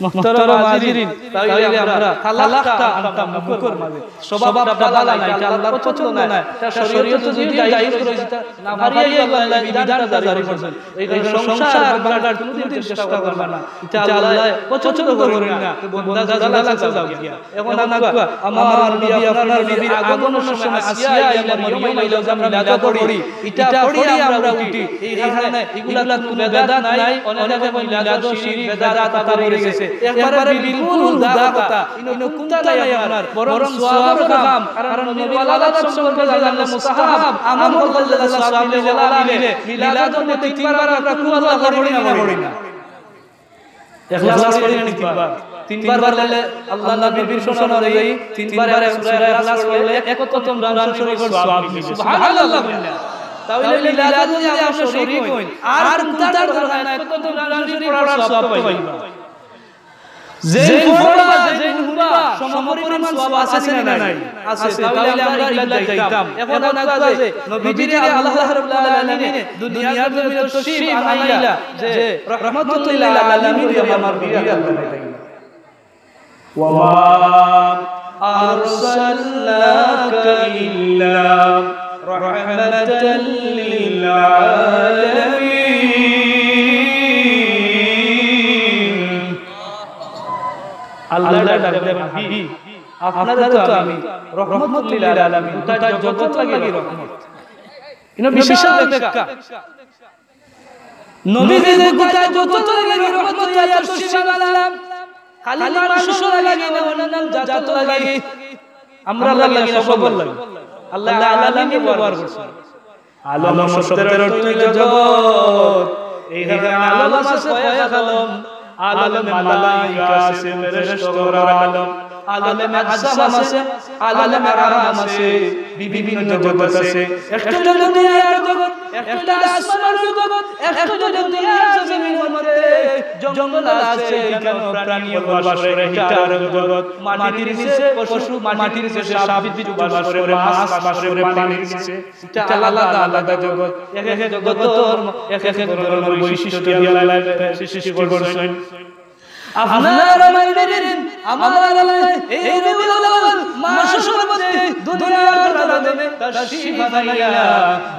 মুহতারাম হাজিরিন, তাইলে আমরা তালাকটা আনতাম না মুখর মাঝে। স্বভাবটা ভালা নায়, ইটা আল্লাহর পছন্দ নায়। ইটা শরীয়তে যুদি জায়েজ রইছে, ইটা না পারিয়া আল্লায় এই বিধানটা জারি করছইন। এই কারণে সংসার ভাঙার কুনুদিন চেষ্টা করবা না, ইটা আল্লায় পছন্দ করইন না। তো বন্দা জুড়া লাগছে যাও গিয়া। এখন আনবা, আমার নবী, আপনার নবীর আগমনর সময় আসিয়া আইলা, মরিয়ম আইলা, আমরা মিলাদ পড়ি, ইটা পড়ি আমরা উঠি। এই কারণে ইগুলা কুনু বেদাত নাই। অনেকে কয় মিলাদ শিরিক, বেদাত, কথা পড়ি গেছে। একবারে বিলকুল হুদা কথা। ইনো কুনতা নাই আপনার, বরং সওয়াবর কাম। কারণ নবীর ওয়ালাদত সম্পর্কে জানলে মুস্তাহাব, আমল করলে সওয়াব মিলে, ওয়ালা মিলে। মিলাদর মধ্যে তিনবার আমরা কুল আল্লাহ পড়ি না, পড়ি না? ইখলাস পড়ি না তিনবার? তিনবার পড়লে আল্লাহর নবীর প্রশংসা অনুযায়ী তিনবার এক সূরা ইখলাস পড়লে এক খতম কোরআন শরীফর সওয়াব মিলে। সুবহানাল্লাহ বললা। তাইলে মিলাদে যদি আমরা শরীক অই, আর কুনটার দরকার নাই, এক খতম কোরআন শরীফ পড়ার সওয়াব তো পাইবা। যেইন পড়বা, যেইন হুনবা, সমপরিমাণ সওয়াব আছে না নাই? আছে। তাইলে আমরা ইগুলা যাইতাম। এখন আনবা যে নবীজিরে আল্লাহ রাব্বুল আলামিনে দুনিয়ার জমিনে তশরিফ আনাইলা, যে রহমাতুল লিল আলামিন আমার নবীরে আল্লাহ বানাইলা। وما أرسلناك إلا رحمة للعالمين. আল্লাহ ডাক দেন, "হাবিব, আপনারে তো আমি রহমাতুল লিল আলামিন, গোটা জগত লাগি রহমত।" ইনো বিশাল ব্যাখ্যা। নবীজি যে গোটা জগত লাগি রহমত অইয়া তশরিফ আনলা, খালি মানুষর লাগি না, অন্যান্য জাতর লাগি, আমরার লাগি না, সবর লাগি। আল্লাহ আলামিন ব্যবহার করছইন। আলম শব্দের অর্থ অইলো জগৎ। এইখানে আলম আছে কয়েক আলম। আলমে মালাইকা আছে, ফেরেশতার আলম। আলমে আজসাম আছে, আলমে আরওয়াহ আছে, বিভিন্ন জগৎ আছে। একটা অইলো দুনিয়ার জগৎ, একটা অইলো আসমানের জগৎ, একটা অইলো দুনিয়ার জমিনের মধ্যে জঙ্গল আছে, এখানে প্রাণী বসবাস করে, এটা আরক জগৎ। মাটির নিচে পশু, মাটির নিচে সাপ বিচ্ছু বাস করে, মাছ বাস করে পানির নিচে। এটা আলাদা আলাদা জগৎ। এক এক জগতর এক এক ধরনের বৈশিষ্ট্য দিয়া আল্লাহ সৃষ্টি করছইন। আপনার আমার নবীর, আমার আল্লাহ এই রবিউল আউয়াল মাসের মধ্যে দুনিয়ার জমিনে তশরিফ আনাইলা,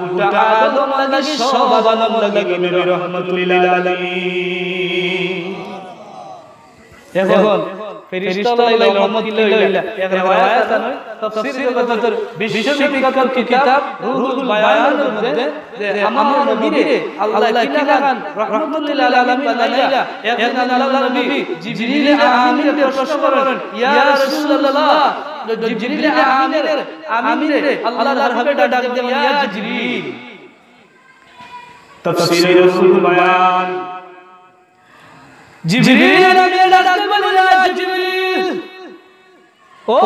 গোটা আলম লাগি, সব আলম লাগি নবী রহমাতুল লিল আলামিন। এখন ফেরেশতা অইলা, রহমত কিলা অইলা? এক রেওয়ায়াত আছে, তাফসীর জগতর বিশ্ববিখ্যাত কিতাব রুহুল বায়ানর মধ্যে যে আমার নবীরে আল্লাহ কিলাখান রহমাতুল লিল আলামিন বানাইলা। একদিন আল্লাহর নবী জিবরিল আমিনরে প্রশ্ন করেন, "ইয়া রাসূলুল্লাহ, জিবরিল আমিনরে, আমিনরে আল্লাহর হাবিবে ডাক দেন, ইয়া জিবরিল।" তাফসীরে রুহুল বায়ান। জিবরিল আমিন ডাক বলে, "ইয়া জিবরিল, ও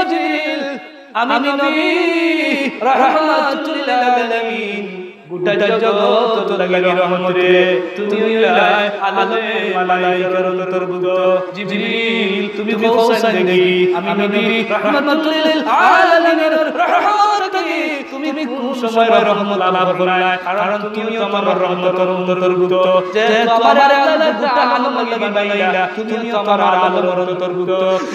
জিবরিল, আমি নবী রহমাতুল লিল আলামিন, গোটা জগৎ লাগি রহমত রে, তুমি অইলায় আলমে মালাইকার অন্তর্ভুক্ত। জিবরিল, তুমি কও চাইন দেখি, আমি নবী রহমাতুল লিল আলামিনের রহমত থাকি তুমি কোন সময় রহমত লাভ করলায়? কারণ তুমিও তো আমার রহমতর অন্তর্ভুক্ত। যেহেতু আমারে আল্লাহ গোটা আলম লাগি বানাইলা, তুমিও তো আমার আলমর অন্তর্ভুক্ত।"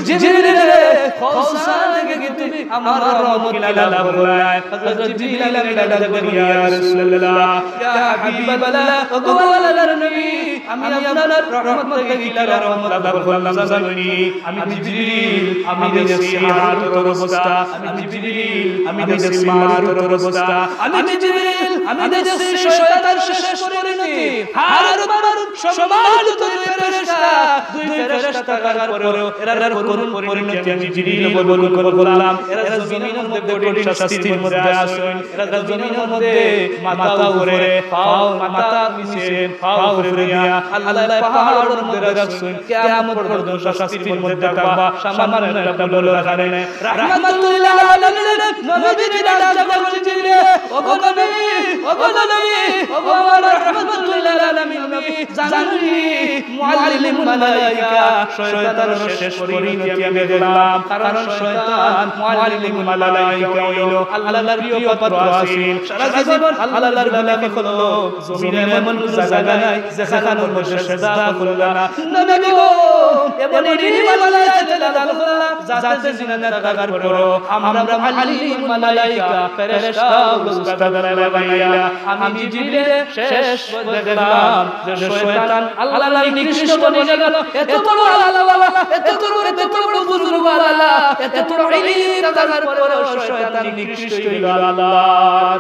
জিবরিল রে, কও চাইন দেখি তুমি আমার রহমত কিলা লাভ করলায়? হযরত জিবরিল আমিন ডাক দিয়া বলে, "ইয়া রাসূলুল্লাহ, ইয়া হাবিবাল্লাহ, ওগো আল্লাহর নবী, আমি আপনার রহমত থাকি কিলা রহমত লাভ করলাম জানইননি? আমি জিবরিল, আমি দেখছি হারুতর বস্তা, আমি জিবরিল, আমি দেখছি মারুতর বস্তা, আমি জিবরিল, আমি দেখছি শয়তানর শেষ পরিণতি।" হারুত মারুত সম্মানিত দুই ফেরেশতা, দুই ফেরেশতা থাকার পরেও এরার করুণ পরিণতি আমি জিবরিল অবলোকন করলাম। এরা জমিনর মধ্যে কঠিন শাস্তির মধ্যে আছইন। এরা জমিনর মধ্যে মাথা মাথা উপরে, পাও মাথা নিচে, পাও উপরে দিয়া আল্লাহ পাহাড়র মধ্যে রাখছইন। কিয়ামত পর্যন্ত শাস্তির মধ্যে থাকবা, সামান্য একটা ভুলর কারণে। রহমাতুল্লিল আলামিন নবীজিরে ডাক দিয়া বলছিলেন, "ওগো নবী, ওগো নবী, ওগো আমার রহমাতুল্লিল আলামিন নবী, জাননি মুআল্লিমুল মালাইকা, শয়তানর শেষ পরিণতি আমি দেখলাম।" কারণ শয়তান মুআল্লিমুল মালাইকা অইলো আল্লাহর প্রিয় পাত্র আছিল। সারা জীবন আল্লাহর গোলামি করলো। জমিনে এমন কোনো জায়গা নাই যেখানর মধ্যে সেজদা করলো না। নবী গো, এমন ইলিম আল্লাহ তাআলা দান করলা, যাতে জিন্নাত থাকার পরও আমরা মুআল্লিমুল মালাইকা, ফেরেশতা, উস্তাদ আল্লাহ বানাইলা। আমি জিবরিলে শেষ দেখলাম যে শয়তান আল্লাহর নিকৃষ্ট বনি গেল। এত বড় আল্লাহওয়ালা, এত বড়, এত বড় বুজুর্গওয়ালা, এত বড় ইলিম থাকার পরও শয়তান নিকৃষ্ট হইল আল্লাহর।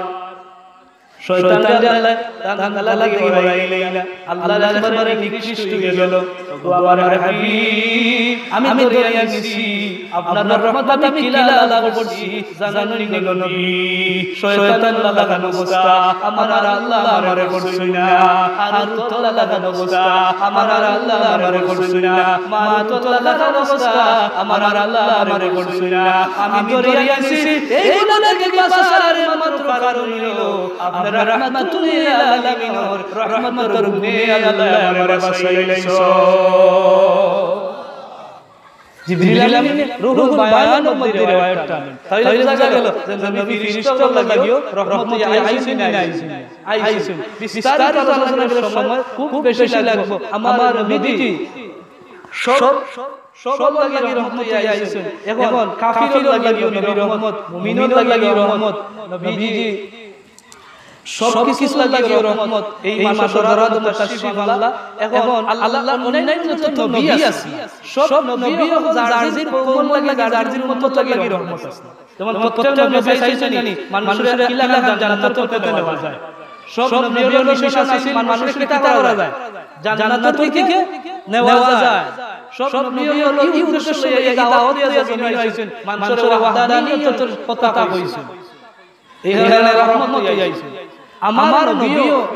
শয়তানরে আল্লাহ তান তালা থাকি বাড়াইলা। আল্লাহর একবারে নিকৃষ্ট হয়ে গেল। ওগো আমার হাবিব, আমি দরিয়া নিছি, আপনার রহমত আমি কিলা লাভ করছি, জানইন নি গো নবী? শয়তানর লাখান অবস্থা, আমার আল্লাহ আমারে করছইন না। আর তোর লাখান অবস্থা, আমার আল্লাহ আমারে করছইন না। মা তোর লাখান অবস্থা, আমার আল্লাহ আমারে করছইন না। আমি দরিয়া নিছি, এই গুনাহ থাকি বাঁচার একমাত্র কারণ হইল আপনার রহমাতুল লিল আলামিনর রহমতর গুণে আল্লাহ আমারে বাঁচাইলাইছইন। জিবরিল আমিনে রুহুল বায়ানর মধ্যে রেওয়ায়াতটা আনইন। তাইলে বুঝা গেল যে নবী ফিরিস্তা অকলর লাগিও রহমত অইয়া আইছইন না আইছইন না? আইছইন। বিস্তারিত আলোচনা করার সময় খুব বেশি লাগবো। আমার নবীজি সব, সব, সবর লাগি রহমত অইয়া আইছইন। এখন কাফিরর লাগিও নবী রহমত, মুমিনর লাগিও রহমত, নবীজি সব কিছুর লাগিও রহমত। এই মাসর দরাদ তাশরিফ আনলা। এখন আল্লাহ অন্যান্য যত নবী আছে, সব নবী এখন যার যার কওমর লাগি, যার যার উম্মতর লাগি রহমত আছে। যেমন প্রত্যেক নবী চাইছইন নি মানুষরে কিলা জান্নাতর পথে নেওয়া যায়। সব নবীর মিশন আছিল মানুষরে কিতা করা যায়, জান্নাতর দিকে নেওয়া যায়। সব নবী অকল এই উদ্দেশ্য লইয়া, এই দাওয়াত লইয়া জমিনো আইছইন, মানুষরে ওয়াহদানিয়তর কথা কইছইন। এই কারণে রহমত অইয়া আইছইন। আমার নবীও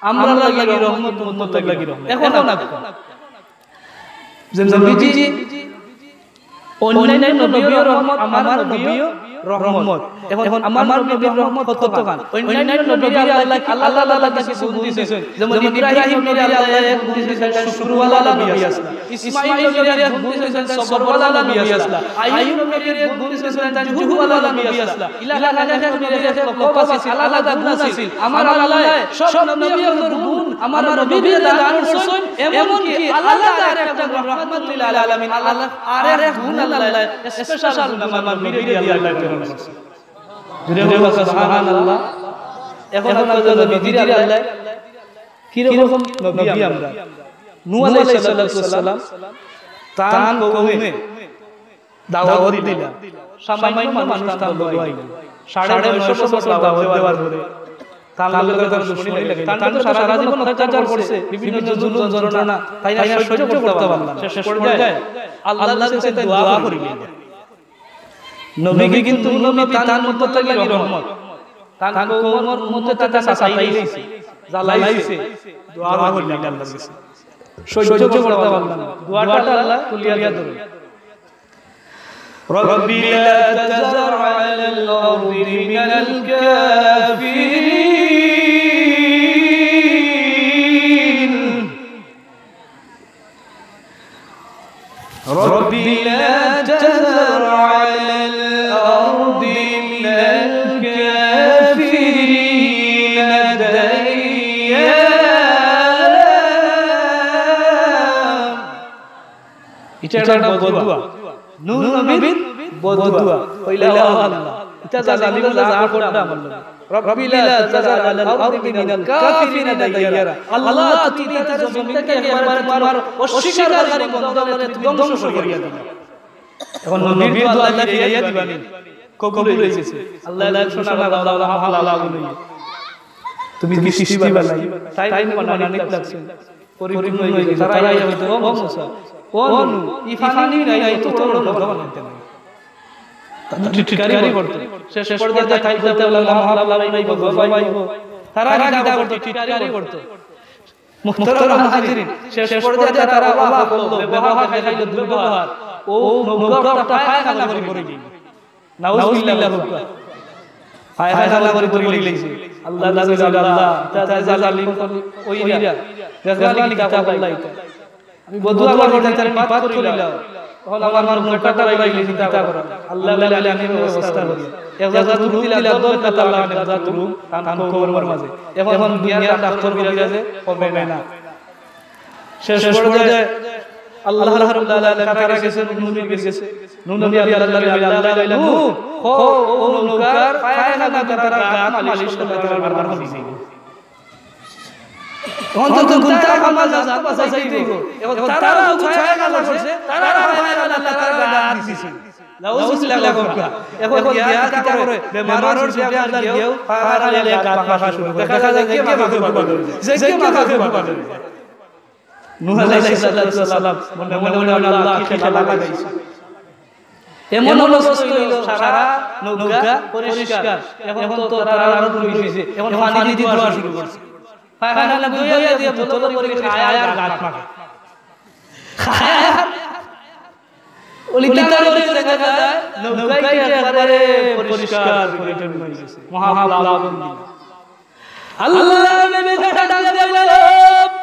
আমরার লাগি রহমত, উম্মতর লাগি রহমত। এখন না যে নবীজি অন্যান্য নবীও রহমত, আমার নবীও রহমত। এখন আমার নবীর রহমত কতখান? অন্যান্য নবীরে আল্লাহ কি, আল্লাহ তাআলা কিছু গুণ দিছইন। যেমন ইব্রাহিম নবীরে আল্লাহ এক গুণ দিছইন, তাইন শুকরওয়ালা নবী আছলা। ইসমাইল নবীরে এক গুণ দিছইন, তাইন সবরওয়ালা নবী আছলা। আইয়ুব নবীরে এক গুণ দিছইন, তাইন জুহুদওয়ালা নবী আছলা। ইলা এক এক নবীর এক এক লকব আছিল, আলাদা গুণ আছিল। আমার আল্লাহ সব নবী অকলর গুণ আমার নবীরে দান করছইন, এমনকি আলাদা আরেকটা গুণ রহমাতুল লিল আলামিন, আল্লাহ আরেক গুণ আল্লাহ স্পেশাল গুণ আমার নবীরে দিয়া আল্লাহ প্রেরণ করছইন। জোরে বলো সুবহানাল্লাহ। এখন আমরা নবীজিরে আল্লাহ কিরকম নবী আমরা? নূহ আলাইহিস সালাতু ওয়াস সালাম তান কওমে দাওয়াত দিলা। সামান্য মানুষ তান লগে আইলা। সাড়ে নয়শো বছর দাওয়াত দেওয়ার পরে তান লগে তান দুশমনি লাগাইল। তান তো সারা জীবন অত্যাচার করছে, বিভিন্ন জুলুম যন্ত্রণা, তাইন আর সহ্য করতা পারলা না। শেষ পর্যায়ে আল্লাহর কাছে তাইন দোয়া করিলা। নবী কিন্তু নবী, তান উম্মতর লাগি রহমত। তান কওমর উম্মতে তারে সাতাইছে, জ্বালাইছে। দোয়া করিলা আল্লাহর কাছে। সহ্য করতা পারলা না। দোয়াটা আল্লাহ তুলিয়া ধরইন। رب لا تذر على الأرض من الكافرين. رب لا تذر على الأرض من الكافرين ديارا. ইটা একটা বদদোয়া। নূহ নবীর বদদোয়া। কইলা, "ও আল্লাহ, ইতা জালিম অকলে যা কররা আমার লগে। رب لا تذر على الأرض من الكافرين ديارا।" আল্লাহ, তুমি ইতা জমিন থাকি একবারে তুমার অস্বীকারী বন্দা অকলরে তুমি ধ্বংস করিয়া দিও। এখন নবীর দোয়া আল্লাহ ফিরাইয়া দিবা নি? কবুল অই গেছে। আল্লাহ, আল্লাহ, শোনা, আল্লাহ, আল্লাহ, আল্লাহ, আল্লাহ, আল্লাহ। তুমি সৃষ্টি বানাই, তাইন মানানিত লাগছইন। পরিপূর্ণ অই গেছে। তারা আইয়া কইতো, "ও মুসা, ও নূহ, ই পানি নাই, অত বড় নৌকা বানাইতা নায়।" তারা টিটকারি করতো। শেষ পর্যায়ে তাইন কইতা লাগলা, "মহা প্লাবন আইবো, গজব আইবো।" তারা কিতা করতো? টিটকারি করতো। মুহতারাম হাজিরিন, শেষ পর্যায়ে তারা ওলা করলো, ব্যবহার দেখাইলো দুর্ব্যবহার। ও নৌকা পায়খানা করি পড়ি গেল। নাউজুবিল্লাহ। পায়খানা করি পড়ি গেছে। আল্লাহ, আল্লাহ, আল্লাহ, ইতা যে জালিম অইরা, দেখলানি কিতা করলা ইতা। আমি বদুয়া করি, তারে নিপাত করিলাম। অখন আমার নৌকাটা উড়াই গেছে, কিতা করা? আল্লাহ বলে, আমি ব্যবস্থা করি। এক জাগাত রূপ দিলা, দম পেতালা, এক জাগাত রূপ, তান কবরর মাঝে। এখন দুনিয়ার ডাক্তার কবিরাজে কমে না। শেষ পর্যায়ে আল্লাহ রাব্বুল আলামিন তারা গেছে, নূহ নবীর গেছে। নূহ নবী আল্লাহ, আল্লাহ, আল্লাহ, আল্লাহ, নূহ, ও, ও নৌকার পায়খানা তারা গাত মালিশ করলে তারা বারবার হয়ে যায়। অন্তত গুনতা কামাল জাত বাঁচাইতে হইব। এখন তারা তো ছয় গালা করছে, তারা পায়খানা আল্লাহ তারা গাত দিছে। নাউজুবিল্লাহ। এখন গিয়া কিতা করে? বেমারর ছুটে আপনার গিয়েও পায়খানা গাত মাখা শুরু করে। দেখা যায় যে কে মাখে, যে কে মাখে। নূহ আলাইহিস সালাতু ওয়াস সালাম মনে মনে বলে, "আল্লাহ, কি খেলা লাগাইছে?" এমন অবস্থা হইল, সারা নৌকা পরিষ্কার। এখন তো তারা আরো দূরে গেছে, এখন পানি দিয়ে ধোয়া শুরু করছে। পায়খানা দিয়ে দিয়ে বোতল করে খায় আর গাত মাখে। খায় আর ওলিতা করে দেখা যায় নৌকাটা একবারে পরিষ্কার পরিচ্ছন্ন হয়ে গেছে। মহাপ্লাবন দিল। আল্লাহ নবী ডাক দিয়া বলে,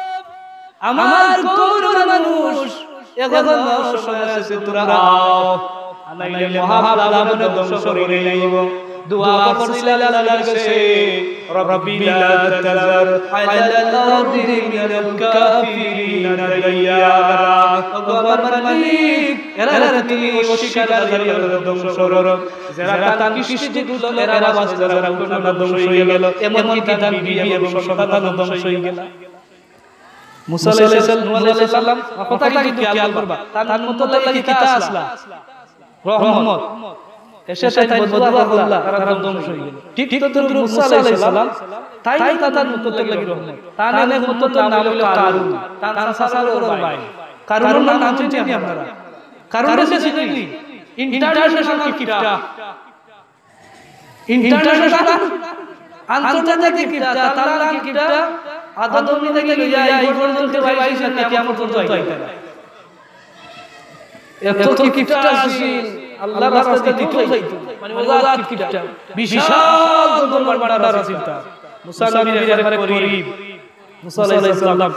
"আমার কওমর মানুষ, এখনো সময় আছে, তোরা আও, নাইলে মহাপ্লাবনে ধ্বংস করি লাইব।" দোয়া করছিলা আল্লাহর কাছে, "রব্বি লা তাযার আলাল আরদি মিনাল কাফিরিনা দাইয়ারা।" ওগো আমার মালিক, এরারে তুমি অস্বীকারী অকলরে ধ্বংস করো। যারা তান কৃষ্টি উঠলো, এরা বাঁচলো, যারা উঠলো না, ধ্বংস হয়ে গেল। এমনকি তান বিবি এবং সন্তানও ধ্বংস হয়ে গেল। মুসা আলাইহিস সালাম, নূহ আলাইহিস সালাম, কথা কিন্তু খেয়াল করবা। তান উম্মতর লাগি কিতা আসলা? রহমত। এসে তাই বদদোয়া করলা, তারা ধ্বংস হয়ে গেল। ঠিক তদ্রুপ মুসা আলাইহিস সালাম, তাইন তান উম্মতর লাগি রহমত। তান উম্মতর নাম হইল কারুন, তান চাচার ঘরর ভাই। কারুনর নাম শুনছইন নি আপনারা? কারুনরে চিনইন নি? ইন্টারন্যাশনাল কিপটা। ইন্টারন্যাশনাল, আন্তর্জাতিক কিপটা, তার নাম কিপটা, আদম থাকি লইয়া এই পর্যন্ত কেউ আইছে না, কিয়ামত পর্যন্ত আইতা না। এত কিপটা আছিল, আল্লাহর রাস্তায় দিতেও যাইতো। মানে, ওলা কিপটা, বিশাল ধন ভান্ডার আছিল তার। মুসা নবীর একবারে করিব। মুসা আলাইহিস সালাম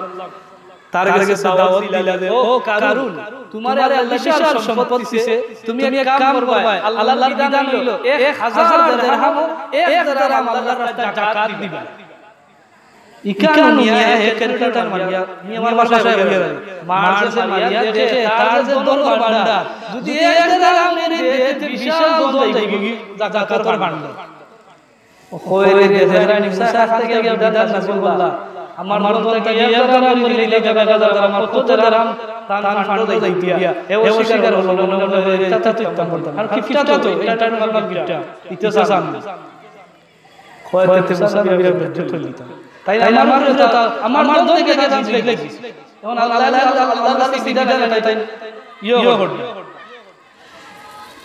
তার কাছে দাওয়াত দিলা যে, "ও কারুন, তোমারে আল্লাহ বিশাল সম্পদ দিছে, তুমি এক কাম করবা, আল্লাহর বিধান হইল এক হাজার দিরহাম, এক দিরহাম আল্লাহর রাস্তায় যাকাত দিবা।" ইকানো মিয়া হে ক্যালকুলেটর মারিয়া, মিয়া আমার ভাষায় কইয়া যায়, মার যে মারিয়া দেখে, তার যে ধন ভান্ডার, যদি এক দিরহাম এনে দেয়, তে বিশাল ধন যাইবো গি, যাকাতর ভান্ডার। কইরে দেখে, রানী মুসা হাত থেকে বিধান নাজিল করলা। আমার মন থেকে এক দিরহাম করে নিলে, দেখা যায় আমার কত দিরহাম তান ফান্ডো যাইতো গিয়া। হে অস্বীকার করলো, মনে মনে, "এটা তো ইতাম করতাম।" আর কিপটা তো, এটা নরমাল কিপটা, ইতে চান না। কয়, "তে মুসা নবীর বেজ্জত হইল।" তাই আমার মন থেকে, আমার মন থেকে তান দিলে গেছে। এখন আল্লাহ, আল্লাহ, আল্লাহ, আল্লাহ, বিধান নাই, তাই ইয়ে করবে।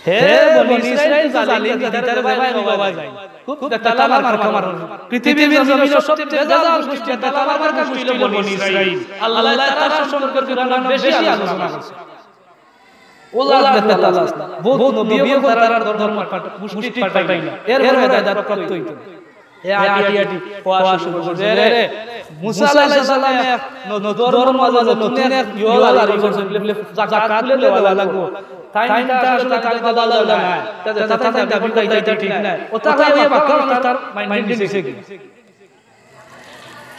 হে বনি ইসরাইল তো জালিম, তারে বাবা, বাবা যায়। খুব বেতালা মার্কা মারো। পৃথিবীর জমিনে সবচেয়ে বেজাল গোষ্ঠী, বেতালা মার্কা গোষ্ঠী হইল বনি ইসরাইল। আল্লাহ তাআলা সম্পর্কে কোরআনে বেশি আলোচনা করছে। ওলা বেতালা আছে। বহুত নবী এবং তারার ধর্ম পাঠ-, গোষ্ঠী পাঠাই না। এরপরে হেদায়েত প্রাপ্ত হইতো। এ আটি আটি কোয়া শুরু করছে, "রে, মুসা আলাইহিস সালামে এক ন-, ধর্মর মাঝে নতুন এক ইয়ে লারি করছে, বলে যাকাত তুলে দেওয়া লাগবো।" তাইন তা আসলে তাইন বাবা আল্লাহ নাই। তা, তা, তা, তাইন দাবি করতে এটা ঠিক নাই। ওটা হয়ে বাক্কা মানুষ তার মাইন্ডে নিছে কি?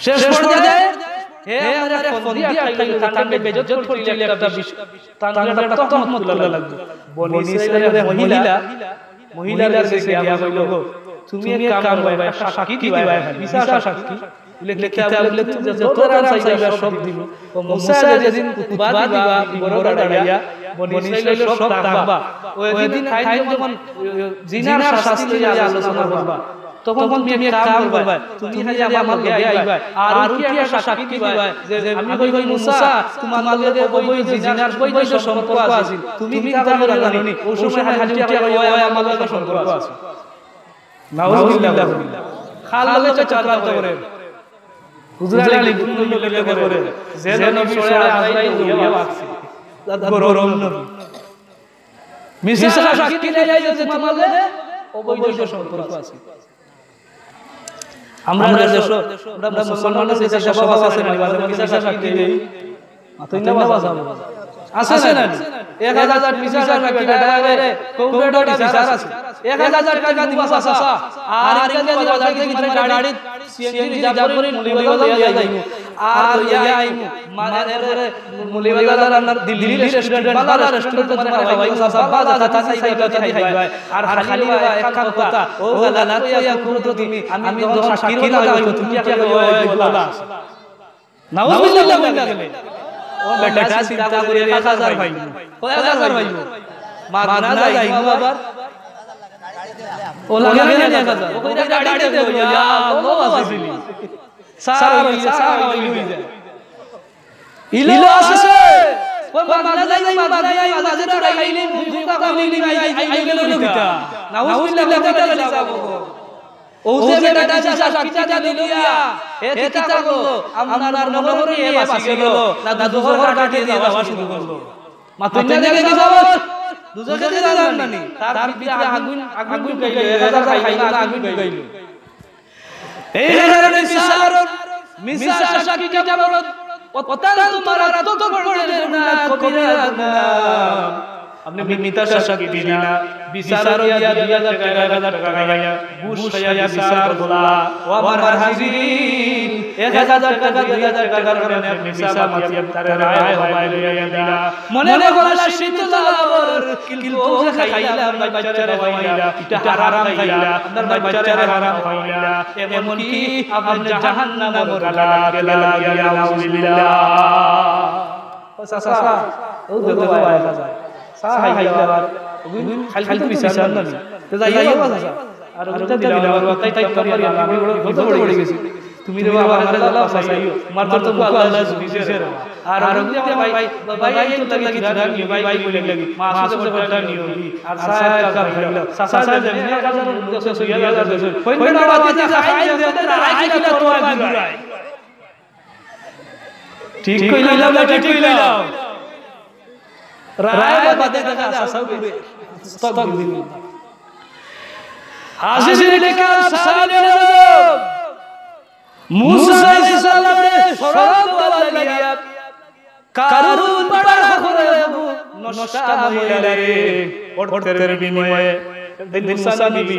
শেষ পর্যায়ে হে আমরা ফন্দি আটকাইল, তানরে বেজ্জত করিলে একটা বিষ-, তানরে একটা তহমত তুলা লাগবো। বনি ইসরাইলের মহিলা, মহিলার কাছে গিয়া কইল, "গো, তুমি এক কাম করবা, একটা সাক্ষী দিবা, মিছা সাক্ষী।" বলে, "কিতা?" বলে, "তুমি যত দান চাইবা সব দিব।" ও মুসা যেদিন খুতবা দিবা, মিম্বরো দাঁড়াইয়া, বনি ইসরাইলের সব ডাকবা। ওই দিন তাইন যখন জিনার শাস্তি লইয়া আলোচনা করবা, তখন তুমি এক কাম করবা, তুমি খালি আমার লগে আইবা, আর উঠিয়া একটা সাক্ষী দিবা যে আমি কই, "মুসা, তোমার লগে অবৈধ জিনার অবৈধ সম্পর্ক আছে।" তুমি কিতা করবা জানো নি? ওই সময় খালি উঠিয়া কইবা, "ওই আমার লগে সম্পর্ক আছে।" নাউজুবিল্লাহ। কার লগে চক্রান্ত করে? হুজুর আলী লিটুর লগে করে। যে নবীর সরে আজরাইল দৌড়িয়া ভাগছে। গরম নবী। মিছা সাক্ষী দিলাই যে তোমার লগে অবৈধ সম্পর্ক আছে। আমরা দেশো, আমরা মুসলমানর যে স্বভাব আছে না, মাঝে মাঝে মিছা সাক্ষী দেই। মাতইন না বাজান। আছে না? এক হাজার মিছা সাক্ষী বেটা রে, কোর্টে বিচার আছে। এক হাজার টেকা দিবা চাচা, আর ইংরেজি বাজার থাকি তোমার গাড়িত সিএনজি রিজার্ভ করি মৌলভীবাজার লইয়া যাইমু। আর লইয়া আইমু। মানে এরপরে মৌলভীবাজার আর দিল্লি রেস্টুরেন্ট, ভালা রেস্টুরেন্ট তোমার খাওয়াইমু চাচা, বাজার থাকি চাইবা, চাইবা। আর খালি বা একখান কথা, ও গালাত কইয়া কোর্টে তুমি, আমি যখন সাক্ষীর কথা কইব, তুমি কি কইবা, ওই গলা। নাউজুবিল্লাহ বললা কেনে? ও বেটা চিন্তা করি এক হাজার পাইবো। কয় হাজার পাইবো? মাগনা যাইবো আবার। ও লাগে না এক হাজার। ও কইরা গাড়ি দেখবো, ইয়া আল্লাহ, আসিলি। সার হইলে, সার হইলে হই যায়। ইলো আছে। কয় মাগনা যাইবো, মাগনা যাইবো, মাঝে তো রাখাইলি, দুই কথা কইলি, আই, আই, আই গেল কিতা? নাউজুবিল্লাহ, কিতা লাগি যাবো? ও যে বেটা যে সাক্ষীটা দিল ইয়া, হে কিতা করলো? আপনার মনে করে এ বাঁচি গেল, না দুজখর কাঠে দিয়ে যাওয়া শুরু করলো? মাতইন না দেখি যাবো, দুজখে দিয়ে যাওয়ার নানি। তার ভিতরে আগুন, আগুন ঢুকাইলো, এক হাজার খাইলো না, আগুন ঢুকাইলো। এই কারণে বিচার, মিছা সাক্ষী কেমন অত্যন্ত মারাত্মক পর্যায়ের গুনাহ, কবিরা গুনাহ। আপনি মিথ্যা সাক্ষী দিলা, বিচার দিয়া দুই হাজার টাকা, এক হাজার টাকা খাইয়া, ঘুষ খাইয়া বিচার করলা। ও আমার হাজিরিন, এক হাজার টাকা, দুই হাজার টাকার কারণে আপনি মিছা মাতিয়া তারে রায় হবায় লইয়া দিলা। মনে মনে বলা, শীত লাভর, কিন্তু ও যে খাইলা, আপনার বাচ্চারে খাওয়াইলা, এটা হারাম খাইলা, আপনার বাচ্চারে হারাম খাওয়াইলা, এমনকি আপনি জাহান্নামর গালা গেলা গিয়া, নাউজুবিল্লাহ। ও চাচা, ও দেখো ভাই, চাচা, চা খাইলা আর ওগুন খালি তো বিচার না নি। তো যাইও, চাচা। আর ওগুন দিলাম, আর তাই তাই পারি না, আমি বড় বিপদে পড়ে গেছি। তুমি রে বাবা, আমারে আল্লাহ বাঁচাইও। আমার তো মুখ আল্লাহ ঝুঁকিছে রে বাবা। আর ওগুন আমার ভাই, ভাই, এই তো লাগি চুরা নিও, ভাই, ভাই বলে লাগি। মা আসলে বড়টা নিও। আর চা এক কাপ খাইলা। চাচা যেমনি এক হাজার উঠছে, দুই হাজার উঠছে। কইন না বাবা, তুই খাই দে, তোর রায় কিনা তোর ঘুরায়। ঠিক কইলাম না, ঠিক কইলাম। রায় বাদে দেখা যায়, আশা করি। আস্তাগফিরুল্লাহ। হাজিরিন কিরাম, সামনে মুসা আলাইহিস সালামরে শরাব দেওয়ার লাগিয়া কারুন পাড়া করে নষ্টা মহিলারে অর্থের বিনিময়ে মুসা নবী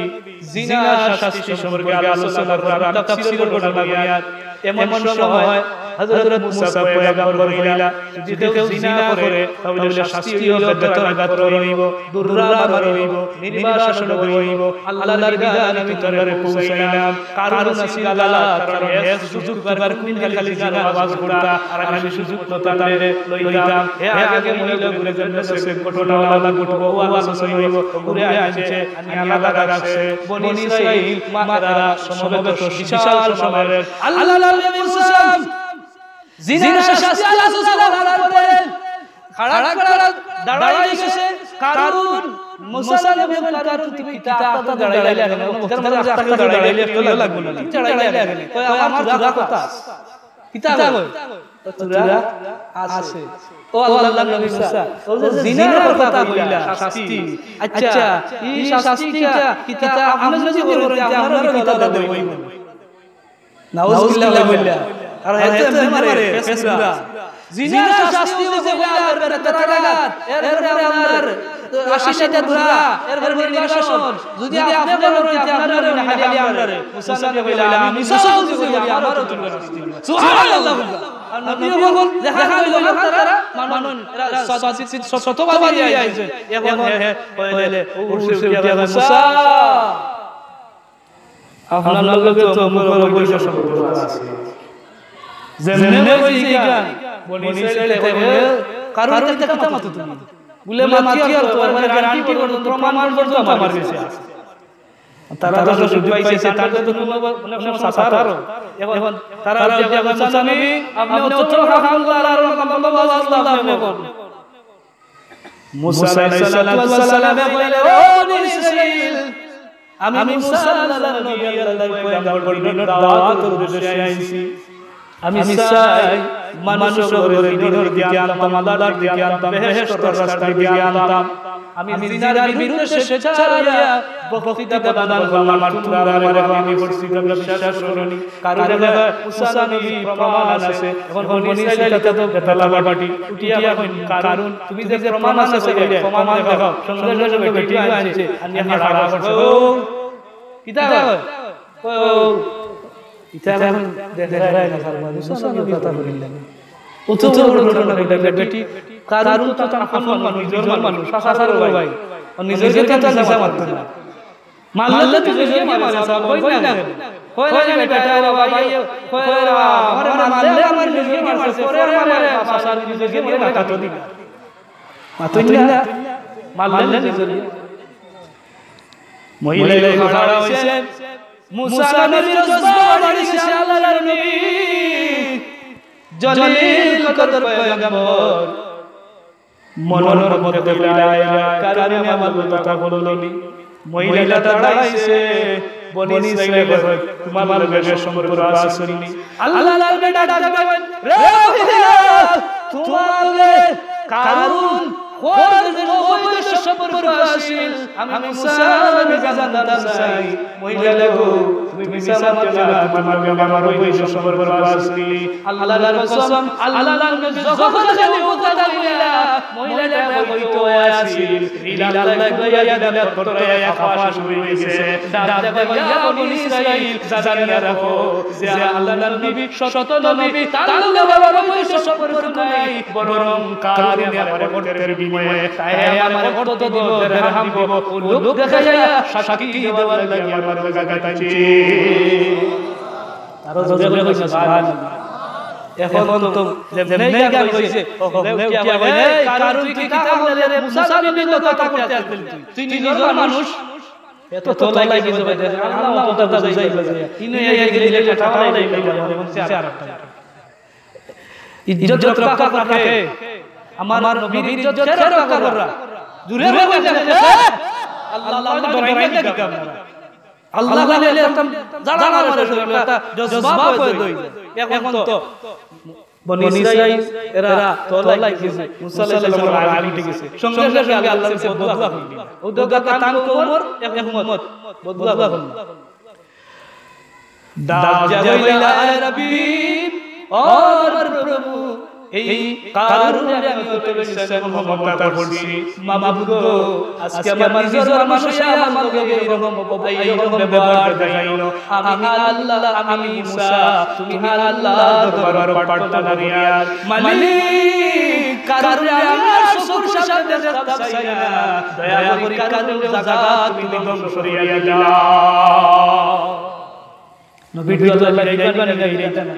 জিনা শাস্তি সম্পর্কে আলোচনা করার তাফসীরের ঘটনা বয়ান। এমন সময় হযরত মুসা পয়গম্বর কইলা, যদি কেউ জিনা করে, তাহলে শাস্তি হইল বেত্তর আঘাত করা হইব, দুর্রা মারা হইব, নির্বাসন হইব। আল্লাহর বিধান আমি তোমরারে পৌঁছাইলাম। কারুন আছিল গালা, কারণ এ সুযোগ পার কোন দিকে খালি জিনা আওয়াজ করতা, আর আমি সুযোগ তো তারে লইতাম। হে আগে মহিলা ঘুরে যেমন সে ঘটনা আলাদা ঘটবো, ও আলাদা সই হইব, ঘুরে আনছে, আনি আলাদা রাখছে। বনি ইসরাইল মারা সমবেত বিশাল সমাবেশ। আল্লাহ নবী মুসা জিনার শাস্তি আল্লাহ সুবহানাহু ওয়া তাআলা করেন। খাড়া খাড়া দাঁড়াই গেছে। কারুন মুসা নবী বলেন, "কারুন, তুমি কিতা আত্তা দাঁড়াইলা কেনে? কিতার মাঝে আত্তা দাঁড়াইলে একটু লাগবো না? তুমি দাঁড়াইলা কেনে?" কয়, "আমার থুড়া কথা।" কিতা কয়? "ও থুড়া আছে।" ও আল্লাহর নবী মুসা, ও যে জিনার কথা কইলা, শাস্তি। আচ্ছা, এই শাস্তিটা কিতা আপনি যদি করেন, তে আপনারও কিতা দেওয়া হইব? নাউজুবিল্লাহ বললা। আর এত এমনি মারে, ফেস গুলা। জিনার শাস্তি হইছে কইলা, আর বেটা তারা, এরপরে আপনার আশিটা দোয়া, এরপরে নির্বাসন। যদি আপনি করেন, তে আপনারও না, খালি আমরারে। মুসা নবী কইলা, "আমি মুসা যদি করি, আমারও তুলবে শাস্তি।" সুবহানাল্লাহ। আর নবী বলেন, "দেখা হইল না তারা, মানুন, এরা সত-, সত-, সত-, শতবাদী হয়ে গেছে।" এখন হে, হে, কইলে, ও উঠে উঠে, "মুসা।" আপনার লগে তো অমুকর অবৈধ সম্পর্ক আছে। যেমনে কইছি ইখান, বনি ইসরাইল থেকে বলে, "কারুন, ইটা কিতা মাতো তুমি?" বলে, "মাতি আর তো, মানে, গ্যারান্টি পর্যন্ত, প্রমাণ পর্যন্ত আমার কাছে আছে।" তারা তো সুযোগ পাইছে, তারা তো কোনো, অনেক সময় সাঁতারও। এখন তারা বলছে, "মুসা নবী, আপনি অত হারাম আল্লাহর বান্দা, আল্লাহ আপনি বলেন।" মুসা আলাইহিস সালাতু ওয়াস সালামে কইলা, "ও বনি ইসরাইল, আমি মুসা আল্লাহর নবী, আল্লাহর পয়গম্বর, দিনর দাওয়াতর উদ্দেশ্যে আইছি। আমি চাই মানুষরে দিনর দিকে আনতাম, আল্লাহর দিকে আনতাম, বেহেশতর রাস্তার দিকে আনতাম। আমি জিনার বিরুদ্ধে স্বেচ্ছায় বক্তৃতা প্রদান করলাম, আর তুমরা আমারে আমি করছি, তোমরা বিশ্বাস করনি। কারণ মুসা নবীর প্রমাণ আছে। এখন বনি ইসরাইল ইতা তো বেতালা পার্টি, উঠিয়া কইন, কারণ তুমি যে প্রমাণ আছে কইলে, প্রমাণ দেখাও। সঙ্গে সঙ্গে বেটি আনছে, আনিয়া খাড়া করছে। ও, কিতা কয়? ও, ইতা এখন দেখা যায় না, কারণ মুসা নবীর কথা বলিলেন। অত বড় ঘটনা ঘটে, বেটি, কারণ তো তার আপন মানুষ, নিজর মানুষ, চাচার ভাই। আর নিজর তো তার মিছা মারতো না। মারলে তো নিজরে মারে, সাব, কই না? কই না, বেটা, ও ভাই, কই না, আমারে মারলে আমার নিজরে মারছে, পরে আমারে চাচার নিজরে মারে, কাকা তো দিনা। মাতুন না, মারলে নিজরে। মহিলা খাড়া হইছে, মুসা নবীর জজবা বাড়ি গেছে, আল্লাহর নবী, জলিল কদর পয়গম্বর। মনর মধ্যে কইলা, "আয়া, কারণে আমার কথা বললি?" মহিলা দাঁড়াইছে, বনি ইসরাইলে কয়, "তোমার লগে সম্পর্ক আছে নি?" আল্লাহর নবী ডাক দেবেন, "রে মহিলা, তোমার লগে কারণ ওর লগে অবৈধ সম্পর্ক আছিল। আমি মুসা নবী জানতাম চাই।" মহিলা গো, তুমি মিছা মাতছো না, তোমার লগে আমার অবৈধ সম্পর্ক আছিল। আল্লাহর কসম, আল্লাহর নবী যখন খালি ও কথা কইলা, মহিলাটা হয়তো আছিল। রিল আল্লাহ ঘুরাইয়া দিলা, তরতরে খাফা শুরু হয়ে গেছে। ডাক দেবে, "ইয়া বনি ইসরাইল, জানিয়া রাখো যে আল্লাহর নবী সত্য নবী, তার লগে আমার অবৈধ সম্পর্ক নাই, বরং কারণে আমার অর্থের বিনিময়ে তাই আমার অর্থ দিব, দেরহাম দিব।" ও লোক দেখাইয়া সাক্ষী দেওয়ার লাগি আমার জায়গা চাইছে। আরো জোরে কইন সুবহানাল্লাহ। এখন তো যেমনে গান কইছে, ও হকলে উঠিয়া কইন, "এই কারণ তুই কিতা করলে রে? মুসা নবীর লগে কথা করতে আসলি তুই। তুই নিজর মানুষ।" এত তো লাগি যাবে, দেখ, আল্লাহ তো বুঝাই বুঝাই। ইনো এই গেলে ঠাটা লাগি যাবে, এখন সে আর একটা। ইজ্জত রক্ষা করা কে? আমার নবীর ইজ্জত কে রক্ষা কররা? জোরে বলেন, কে? আল্লাহ, আল্লাহ, ডরাই না কি কাম? আল্লাহ বলে একটা জানা মারে শরীরে একটা জজবা পয়দা হইল। এখন তো বনি ইসরাইল এরা তলাই গেছে, মুসা আলাইহিস সালাম আলী উঠে গেছে। সঙ্গে সঙ্গে আল্লাহ বলছে, "বদুয়া করবি।" ও দেখা তান কওমর এক উম্মত, বদুয়া করবি। ডাক দিয়া কইলা, "আয় রাব্বি, ও আমার প্রভু, এই কারণে আমি অত বেশি মোহাম্মত করছি। মাবুদ গো, আজকে আমার নিজর মানুষ আমার লগে এইরকম, এইরকম ব্যবহার দেখাইল। আমি আল্লাহ, আমি মুসা, তুমি আল্লাহ দরবার প্রার্থনা করিয়ার মালিক, কারণে আমি আর চকুর সামনে দেখতাম চাই না। দয়া করি কারণে জাগা তুমি ধ্বংস করিয়া দিলাও।" নবীর দরবারে যাইবা না, যাইবা না।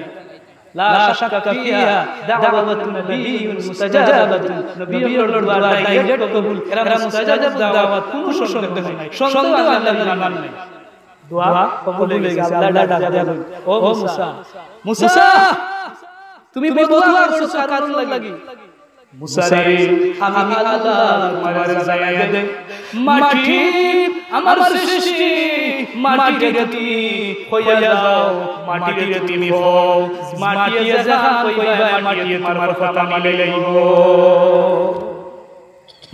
লা শাক্কা ফিহা, দাওয়াতু নাবিয়্যিন মুস্তাজাবাতুন। নবীর দোয়া direct কবুল, এরা মুস্তাজাব দাওয়াত, কোনো সন্দেহ নাই। সন্দেহ আল্লাহর ঈমান নাই। দোয়া কবুল হয়ে গেছে, আল্লাহ ডাক দিয়া বলেন, "ও মুসা, মুসা, তুমি বদুয়া করছো কার লাগি?" মুসা রে, আমি আল্লাহ তোমারে জানাইয়া দেই, মাটি আমার সৃষ্টি, মাটিরে তুমি কইয়া যাও, মাটিরে তুমি কও, মাটিয়ে যেখান কইবা, মাটিয়ে তোমার কথা মানি লইব।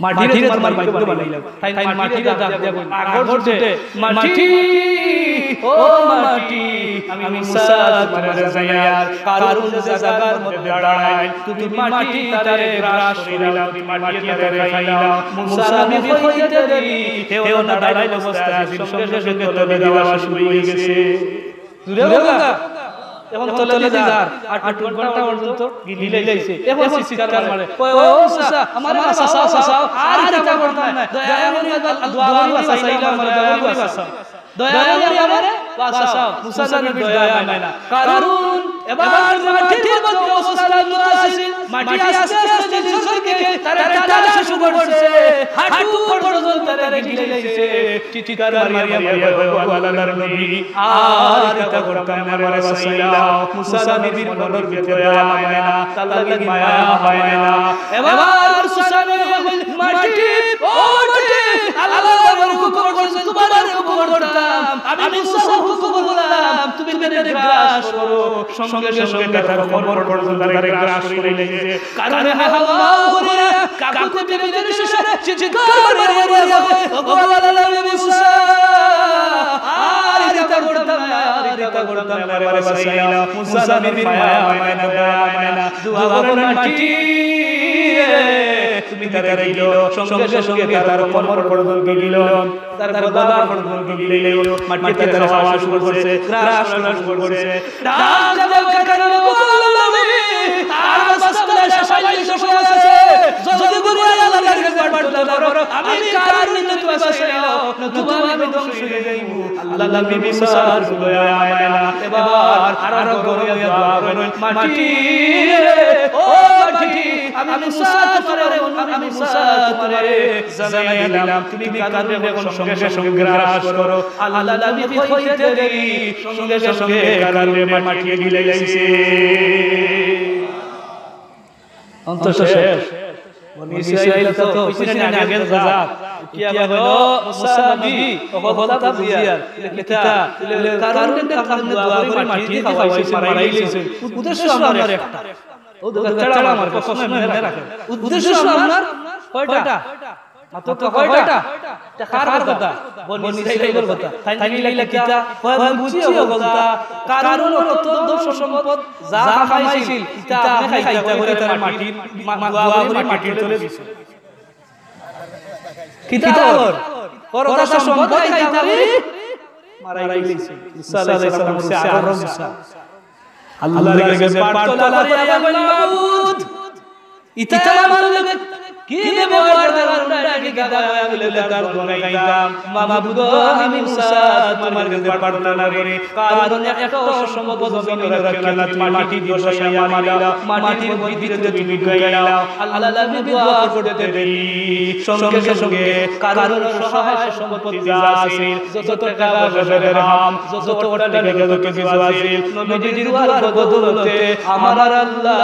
মাটিরে তোমার মালিক বানাইলাম। তাইন মাটিরে ডাক দিয়া কইন, আগর যুগে মাটি, ও মাটি, আমি মুসা তোমারে জানাইয়ার, কারণ যে জাগার মধ্যে দাঁড়াইল, তুমি মাটি তারে গ্রাস করিলাও, তুমি মাটি তারে খাইলাও। মুসা নবী কইতে দেরি, হেও না দাঁড়াইল অবস্থায়, সঙ্গে সঙ্গে তলে দেওয়া শুরু হয়ে গেছে। জুড়ে হোক না। এখন তলে দিদার, আট ঘন্টা পর্যন্ত গিলি লাইছে। এখন চিৎকার মারে, "ও মুসা, আমারে বাঁচাও, বাঁচাও, আর ইতা করতাম না। দয়া করি দোয়া করি বাঁচাইলাও, আমারে দয়া করি বাঁচাও। দয়া করি আমারে বাঁচাও।" মুসা নবীর দয়া হয় না। কারণ এবার মাটির মধ্যে অবস্থা আছিল, মাটি আস্তে আস্তে নিচের দিকে তারে টানা শুরু করছে, হাঁটু পর্যন্ত তারে গিলি লাইছে। চিৎকার মারিয়া মারিয়া কয়, "ও আল্লাহর নবী, আর ইতা করতাম না, আমারে বাঁচাইলাও।" মুসা নবীর মনর ভিতরে দয়া হয় না, তার লাগি মায়া হয় না। এবার মুসা নবী কইল, "মাটি, ও মাটি, আল্লাহ আমার হুকুম করছে, তোমার হুকুম করতাম, আমি মুসা হুকুম করলাম, তুমি তারে গ্রাস করো। সঙ্গে সঙ্গে তার কমর পর্যন্ত তারে গ্রাস করি লাইছে। কারণ হাওয়া করে কাকুতি বিবির শেষে চিৎকার করে বলে, "ওগো আল্লাহর নবী মুসা, আর ইতা করতাম না, আর ইতা করতাম না, আমারে বাঁচাইলাও।" মুসা নবীর মায়া হয় না, দয়া হয় না, দোয়া করেন, "মাটি রে, তুমি তারে গিলো।" সঙ্গে সঙ্গে তার কমর পর্যন্ত গিলো। তার গলা পর্যন্ত গিলে মাটিতে তারে খাওয়া শুরু করছে, গ্রাস করা শুরু করছে। ডাক দেওয়ার কারণে বলল, "নবী, আর বাঁচতাম না, শেষ হয়ে গেছে। জলদি করে আল্লাহর কাছে প্রার্থনা করো, আমি কারণে তুমি বাঁচাইলাও, নতুবা আমি ধ্বংস হয়ে যাইব।" আল্লাহর নবী মুসার দয়া হয় না। এবার আরো বড় হইয়া দোয়া করেন, "মাটি রে, ও মাটি, আমি মুসা তোমারে, আমি মুসা তোমারে জানাই দিলাম, তুমি কারুন এখন সঙ্গে সঙ্গে গ্রাস করো।" আল্লাহর নবী কইতে দেরি, সঙ্গে সঙ্গে কারুনে মাটি গিলে লাইছে। অন্ত শেষ। বনি ইসরাইল তো কইছে না আগে যা। কিয়া কইলো, মুসা নবী, অকলতা বুঝিয়ার। কিতা? কারুনে তার দোয়া করি মাটি দি খাওয়াইছে, মারাই লাইছে। উদ্দেশ্য আমার একটা। ও দেখো, তেড়া আমার কথা, মনে রাখে। উদ্দেশ্য আপনার কয়টা? মাত্র কয়টা? এটা কার কথা? বনি ইসরাইলর কথা। তাইন কইলা কিতা? কয়, "বুঝছি অকলতা। কারুনর অত ধন সম্পদ যা কামাইছিল, ইতা আপনে খাইতা করি তারে মাটির, মা-, দোয়া করি মাটির তলে দিছে।" কিতা ওর? ওর অত সম্পদ খাইতা করি মারাই লাইছে। মুসা আলাইহিস সালাম বলছে, "আরো মুসা।" আল্লাহর কাছে প্রার্থনা করে, "ইয়া মাবুদ, ইতা আমার লগে কি ব্যবহার করলা? আমি কিতা কইয়া বলে তার দোয়া খাইতাম? মাবুদ, আমি মুসা তোমার কাছে প্রার্থনা করি, কারুন একটা সম্পদ জমিনে রাখিয়া তুমি মাটি দিয়া বসাইয়া মারিলা, মাটির ভিতরে তুমি ঢুকাইলাও।" আল্লাহর নবী দোয়া করতে দেরি, সঙ্গে সঙ্গে কারুনর সহায় সম্পত্তি যা আছিল, যত টাকা পয়সা, দেরহাম, যত অট্টালিকা, যত কিছু আছিল, নবীজির দোয়ার বদৌলতে আমার আল্লাহ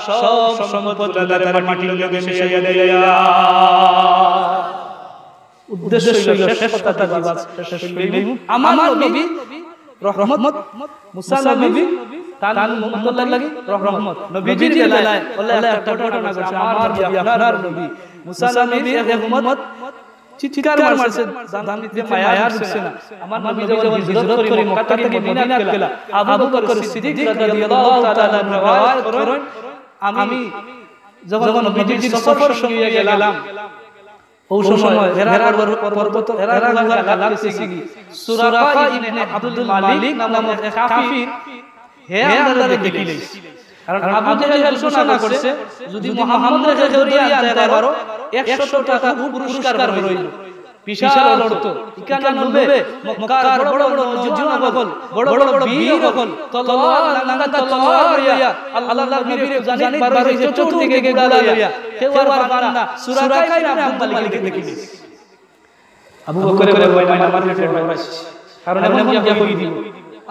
সব সম্পদ তার মাটির লগে মিশাইয়া দিলা। উদ্দেশ্য হইল শেষ কথা দিবা, শেষ হইল আমার নবী রহমত, মুসা নবী তান উম্মতর লাগি রহমত। নবীজির বেলায় আল্লাহ একটা ঘটনা ঘটছে, আমার নবী, আপনার নবী, মুসা নবীর এক উম্মত চিৎকার মারছে, জান দিতে মায়া ঢুকছে না। আমার নবী যখন হিজরত করি মক্কা থাকি মদিনাত গেলা, আবু বকর সিদ্দিক রাদিয়াল্লাহু তাআলা আনহু রেওয়ায়াত করেন, আমি যখন নবীজির সফর সঙ্গী হয়ে গেলাম, ওই সময় হেরা পর্বত, হেরা গুহার এলাকা গেছি, সুরাকা ইবনে আব্দুল মালিক নামক এক কাফির, হে আমরারে দেখি লাইছে। কারণ আবু জেহেল ঘোষণা করছে, যদি মুহাম্মদরে কেউ ধরিয়া আনতে পারো, একশো টাকা পুরস্কার রইল। বিশাল অর্থ। ইখান লোভে মক্কার বড় বড় নওজোয়ান অকল, বড় বড় বীর অকল, তলোয়ার, নাঙ্গা তলোয়ার লইয়া, আল্লাহর নবীরে খুঁজানিত বার অইছে, চতুর্দিকে ঘোড়া লইয়া, কেউ আর পান না। সুরাকা ইবনে আব্দুল মালিকরে দেখি লাইছে। আবু বকরে কয়, "ভাই, আমার পেটে ডর আছে।" কারণ এমন গিয়া কই দিব,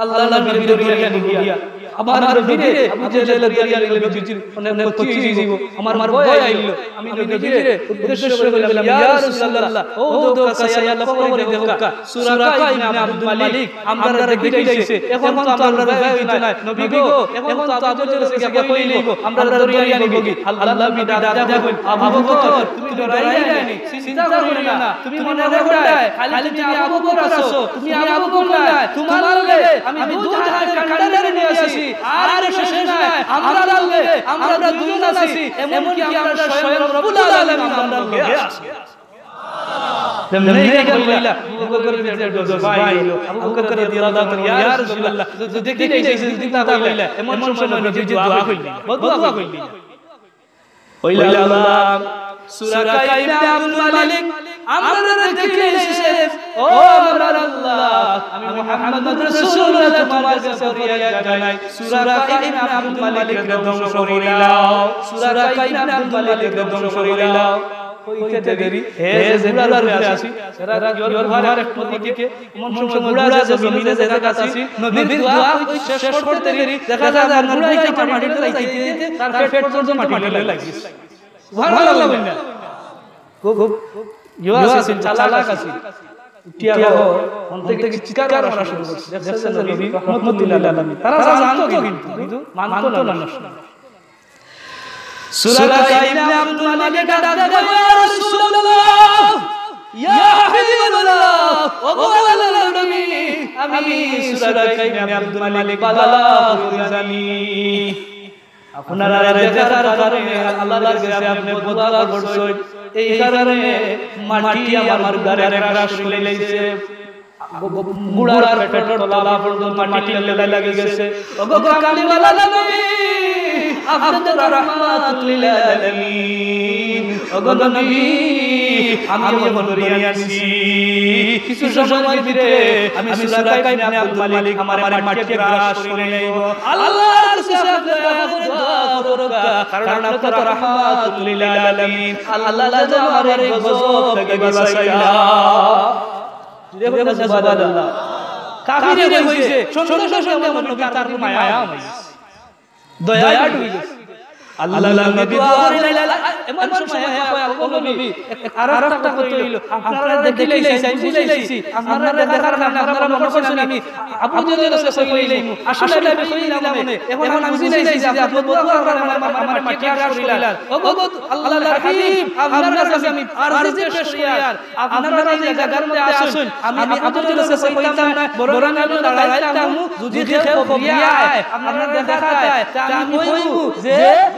"আল্লাহর নবীরে ধরিয়া নিয়া, আমার নবীরে আবু জেহেলে ধরিয়া নিলে নবীজির অনেক ক্ষতি অই যাইব। আমার ভয় আইল, আমি নবীজিরে উদ্দেশ্য করে বললাম, ইয়া রাসূলুল্লাহ, ও দেখউক্কা, লক্ষ্য করি দেখউক্কা, সুরাকা ইবনে আব্দুল মালিক আমরারে দেখি লাইছে, এখন তো আমরার উপায় অইতো নায়। নবী গো, এখন তো আবু জেহেলে গিয়া কই লইব, আমরারে ধরিয়া নিবগি।" আল্লাহর নবী ডাক দিয়া কইন, "আবু বকর, তুমি ডরাইরায় নি, চিন্তা করিও না, তুমি মনে কররায় খালি তুমি আবু বকর আছো, তুমি আবু বকর নায়, তুমার লগে আমি দুই জাহানের কান্ডারি নিয়া আছি, আর শেষ নাই, আমরার লগে আমরা দুইজন আছি, এমনকি আমরা স্বয়ং রব্বুল আলামিন আমরার লগে আছে।" যেমনি এই গেল কইলা, আবু বকরের ভিতরে একটু জজবা আইলো। আবু বকর রাদিয়াল্লাহু তাআলা, "ইয়া রাসূলুল্লাহ, যদি দেখি নাই, সেই চিন্তা কইলা, এমন সময় নবীজি দোয়া কইলা, বদদোয়া কইলা।" কইলা, "আল্লাহ, সুরাকা ইবনে আব্দুল মালিক আমরারে দেখি লাইছে, ও আমার আল্লাহ, আমি মুহাম্মাদুর রাসূলুল্লাহ তোমার কাছে ফরিয়াদ জানাই, সুরাকা ইবনে আব্দুল মালিকরে ধ্বংস করিলাও, সুরাকা ইবনে আব্দুল মালিকরে ধ্বংস করিলাও।" কইতে দেরি, হে যে ঘোড়ার উপরে আছি, এরা গুহার এক দিকে, এমন সময় ঘোড়া যে জমিনে যে জাগাত আছি, নবীর দোয়া শেষ করতে দেরি, দেখা যায় আমার ঘোড়া ইটা মাটির তলে যাইতে যাইতে তার পেট পর্যন্ত মাটির তলে লাগি গেছে। সুবহানাল্লাহ বলেন না? খুব, খুব ইয়ে আছিল, চালাক আছিল। উঠিয়া হো, অন্তর থাকি চিৎকার মারা শুরু করছে। দেখছে যে নবী রহমতুল্লিল আলামিন। তারা জানতো কিন্তু, কিন্তু মানতো না। সুরাকা ইবনে আব্দুল মালিক ডাক দিয়া কয়, "ইয়া রাসূলুল্লাহ, ইয়া হাবিবাল্লাহ, ওগো আল্লাহর নবী, আমি সুরাকা ইবনে আব্দুল মালিক ভালা করি জানি। আপনারে দেখার কারণে আল্লাহর কাছে আপনে বদদোয়া করছইন, এই কারণে মাটি আমার ঘরে crush করি লাইছে।" গুড়ার পেটর তলা পর্যন্ত মাটি লাগি গেছে। ওগো কামলিওয়ালা নবী, আপনি তো রহমাতুল লিল আলামিন। ওগো নবী, আমি অমন করি আনছি। কিছু সময় ভিতরে আমি সুরাকা ইবনে আব্দুল মালিক আমার মাটিয়ে crush করি লাইবো। আল্লাহর কাছে আপনি দোয়া করুক্কা, কারণ আপনি তো রহমাতুল লিল আলামিন। আল্লাহ যেন আমারে গজব থাকি বাঁচাইলা। জুরে কইন না সুবহানাল্লাহ। কাফিরে কইছে, সঙ্গে সঙ্গে আমার নবী তার প্রতি মায়া অইছে। দয়া অইছে। আল্লাহর নবী দোয়া করিলা, এমন সময় কয়, "ও নবী, আরেকটা কথা অইলো, আপনারে দেখিলাইছি, বুঝিলাইছি, আপনারে দেখার কারণে আপনারে মনে করছইন আমি আবু জেহেলর কাছে কইলাইমু, আসলে আমি কইলাম না, এখন আমি বুঝিলাইছি যে আপনি বদদোয়া করার কারণে আমার মাটিয়ে crush করিলা।" ও গো আল্লাহর হাবিব, আপনার কাছে আমি আরজি পেশ করিয়ার, আপনারা যে জাগার মধ্যে আছইন, আমি আবু জেহেলর কাছে কইতাম না, বরং আমি লড়াইত থাকমু, যদি কেউ খবরিয়া আয়, আপনারে দেখাত আয়, তে আমি কইমু যে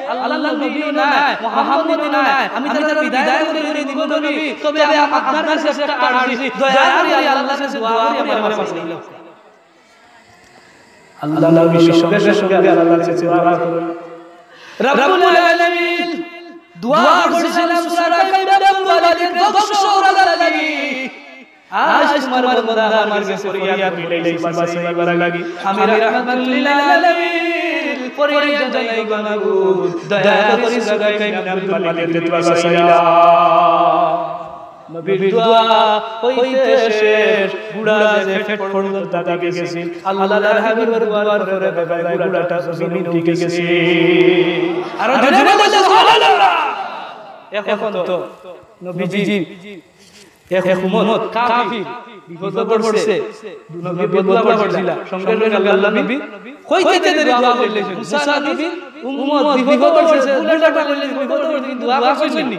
আল্লাহর নবীও নায়, মুহাম্মদও নায়, আমি তারে বিদায় করি করি দিমু নবী, তবে আ-, আপনার কাছে একটা আরজি, দয়া করি আল্লাহর কাছে দোয়া করি আমারে বাঁচাইলাও। আল্লাহর নবী সঙ্গে সঙ্গে আল্লাহর কাছে দোয়া করেন। রব্বুল আলামিন দোয়া করছিলাম সুরাকা ইবনে আব্দুল মালিক ধ্বংস করার লাগি। আজ তোমার বান্দা আমার কাছে ফরিয়াদ মিলাইছে বাঁচাইবার লাগি। আমি রহমাতুল লিল আলামিন ফরিয়াদ জানাই গো মাবুদ, দয়া করি সুরাকা ইবনে আব্দুল মালিকরে বাঁচাইলা। নবীর দোয়া অইতে শেষ, গুড়া যে পেট পর্যন্ত দাবি গেছিল। আল্লাহর হাবিবর দোয়ার পরে দেখা যায় গুড়াটা জমিনে উঠি গেছে। আর জোরে বলো সুবহানাল্লাহ। এখন তো নবীজি এক উম্মত কাফির বিপদে পড়ছে, নবী বদদোয়া করছিলা, সঙ্গে সঙ্গে আল্লাহর নবী কইতে দেরি দোয়া করলেন। মুসা নবীর উম্মত বিপদে পড়ছে, গুড়াটা করলেন, বিপদে পড়ছে, কিন্তু দোয়া করছেন নি।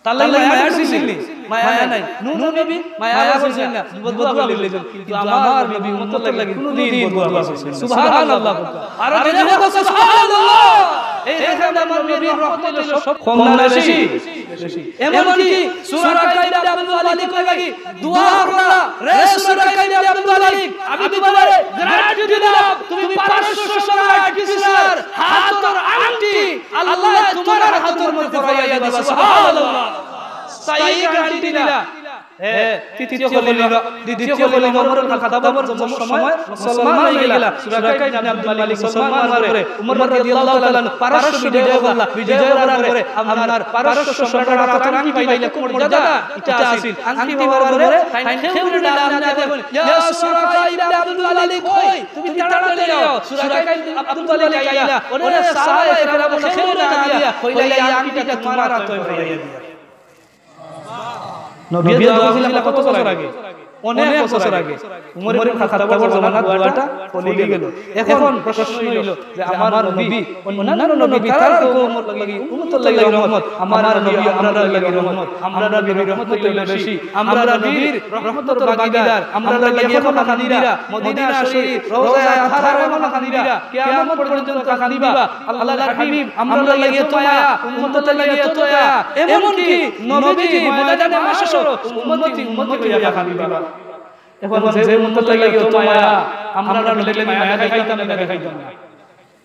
তার লাগি মায়া করছেন নি? মায়া নাই। নূহ নবী মায়া করছেন না, বদদোয়া করলেন। কিন্তু আমার নবী উম্মতর লাগি কোনোদিন বদদোয়া করছেন না। সুবহানাল্লাহ। আর জোরে বলো সুবহানাল্লাহ। এই দেখেন আমার নবীর রহমত হলো সব কম না বেশি? এমনকি সুরাকা ইবনে আব্দুল মালিক লাগি দোয়া করলা, রে সুরাকা ইবনে আব্দুল মালিক, আমি তোমারে গ্যারান্টি দিলাম, তুমি পাঁচশো সোনার কিসরার হাতর আংটি আল্লাহ তোমার হাতর মধ্যে পরাইয়া দিবা। সুবহানাল্লাহ। স্থায়ী গ্যারান্টি দিলা। হ্যাঁ, তৃতীয় খলিফা, দ্বিতীয় খলিফা ওমর ইবনে খাত্তাবর সময় মুসলমান হয়ে গেলা। সুরাকা ইবনে আব্দুল মালিক মুসলমান হওয়ার পরে উমর রাদিয়াল্লাহু তাআলা আনহু পারস্য বিজয় করলা। বিজয় করার পরে আপনার পারস্য সম্রাটের আতর আংটি পাইলা, খুব মর্যাদা ইটা আছিল। আংটি পাওয়ার পরে তাইন কেউরে না দিয়া কইলা, "ইয়া সুরাকা ইবনে আব্দুল মালিক, কই? তুমি তাড়াতাড়ি আও।" সুরাকা ইবনে আব্দুল মালিক আইলা, ওরে সাহাবা একরাম কেউরে না দিয়া কইলা, "এই আংটিটা তোমার আতর পরাইয়া দিলাম।" নবীয়ে দোয়া করছিলা কত বছর আগে? অনেক বছর আগে। উমর ইবনে খাত্তাবর জমানার দোয়াটা ফলি গেল। এখন প্রশ্ন হইল যে আমার নবী, অন্যান্য নবী তারার কওমর লাগি, উম্মতর লাগি রহমত, আমার নবী আমরার লাগি রহমত, আমরার নবীর রহমত হইল বেশি, আমরার নবীর রহমতর ভাগীদার, আমরার লাগি এখনো কান্দিরা, মদিনা শরীফ, রওজায়ে আতহারো এখনো কান্দিরা, কিয়ামত পর্যন্ত কান্দিবা। আল্লাহর হাবিব, আমরার লাগি এত মায়া, উম্মতর লাগি এত দয়া, এমনকি নবীজি ময়দানে মাহশর উম্মতি, উম্মতি কইয়া কান্দিবা। এখন যে উম্মতর লাগি এত মায়া, আমরার লাগি মায়া দেখাইতাম না, দেখাইতাম না।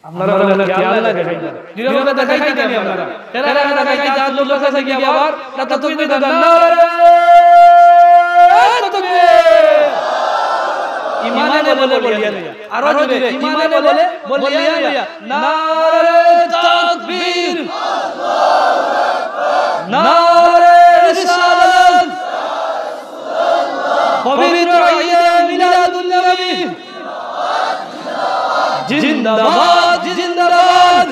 আমরার লাগি খেয়াল না দেখাইতাম। জোরে বলো দেখাইতাম না আমরা। কেরা কেরা দেখাইতাম, আত তুলো কাছে গিয়া আবার, না তো তুমি তো নারায়ে তাকবীর। ইমানে বলে বলিয়া লইয়া। আরো জোরে, ইমানে বলে বলিয়া লইয়া। নারায়ে তাকবীর। নারায়ে রিসালাত। পবিত্র ঈদে মিলাদুন নবী। জিন্দাবাদ, জিন্দাবাদ।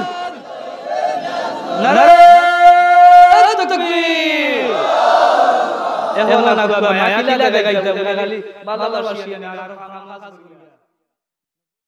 নারায়ে তাকবীর। এখন আর মায়া কিলা দেখাইতাম, খালি ভালোবাসি আমি, আর কাম কাজ করি না।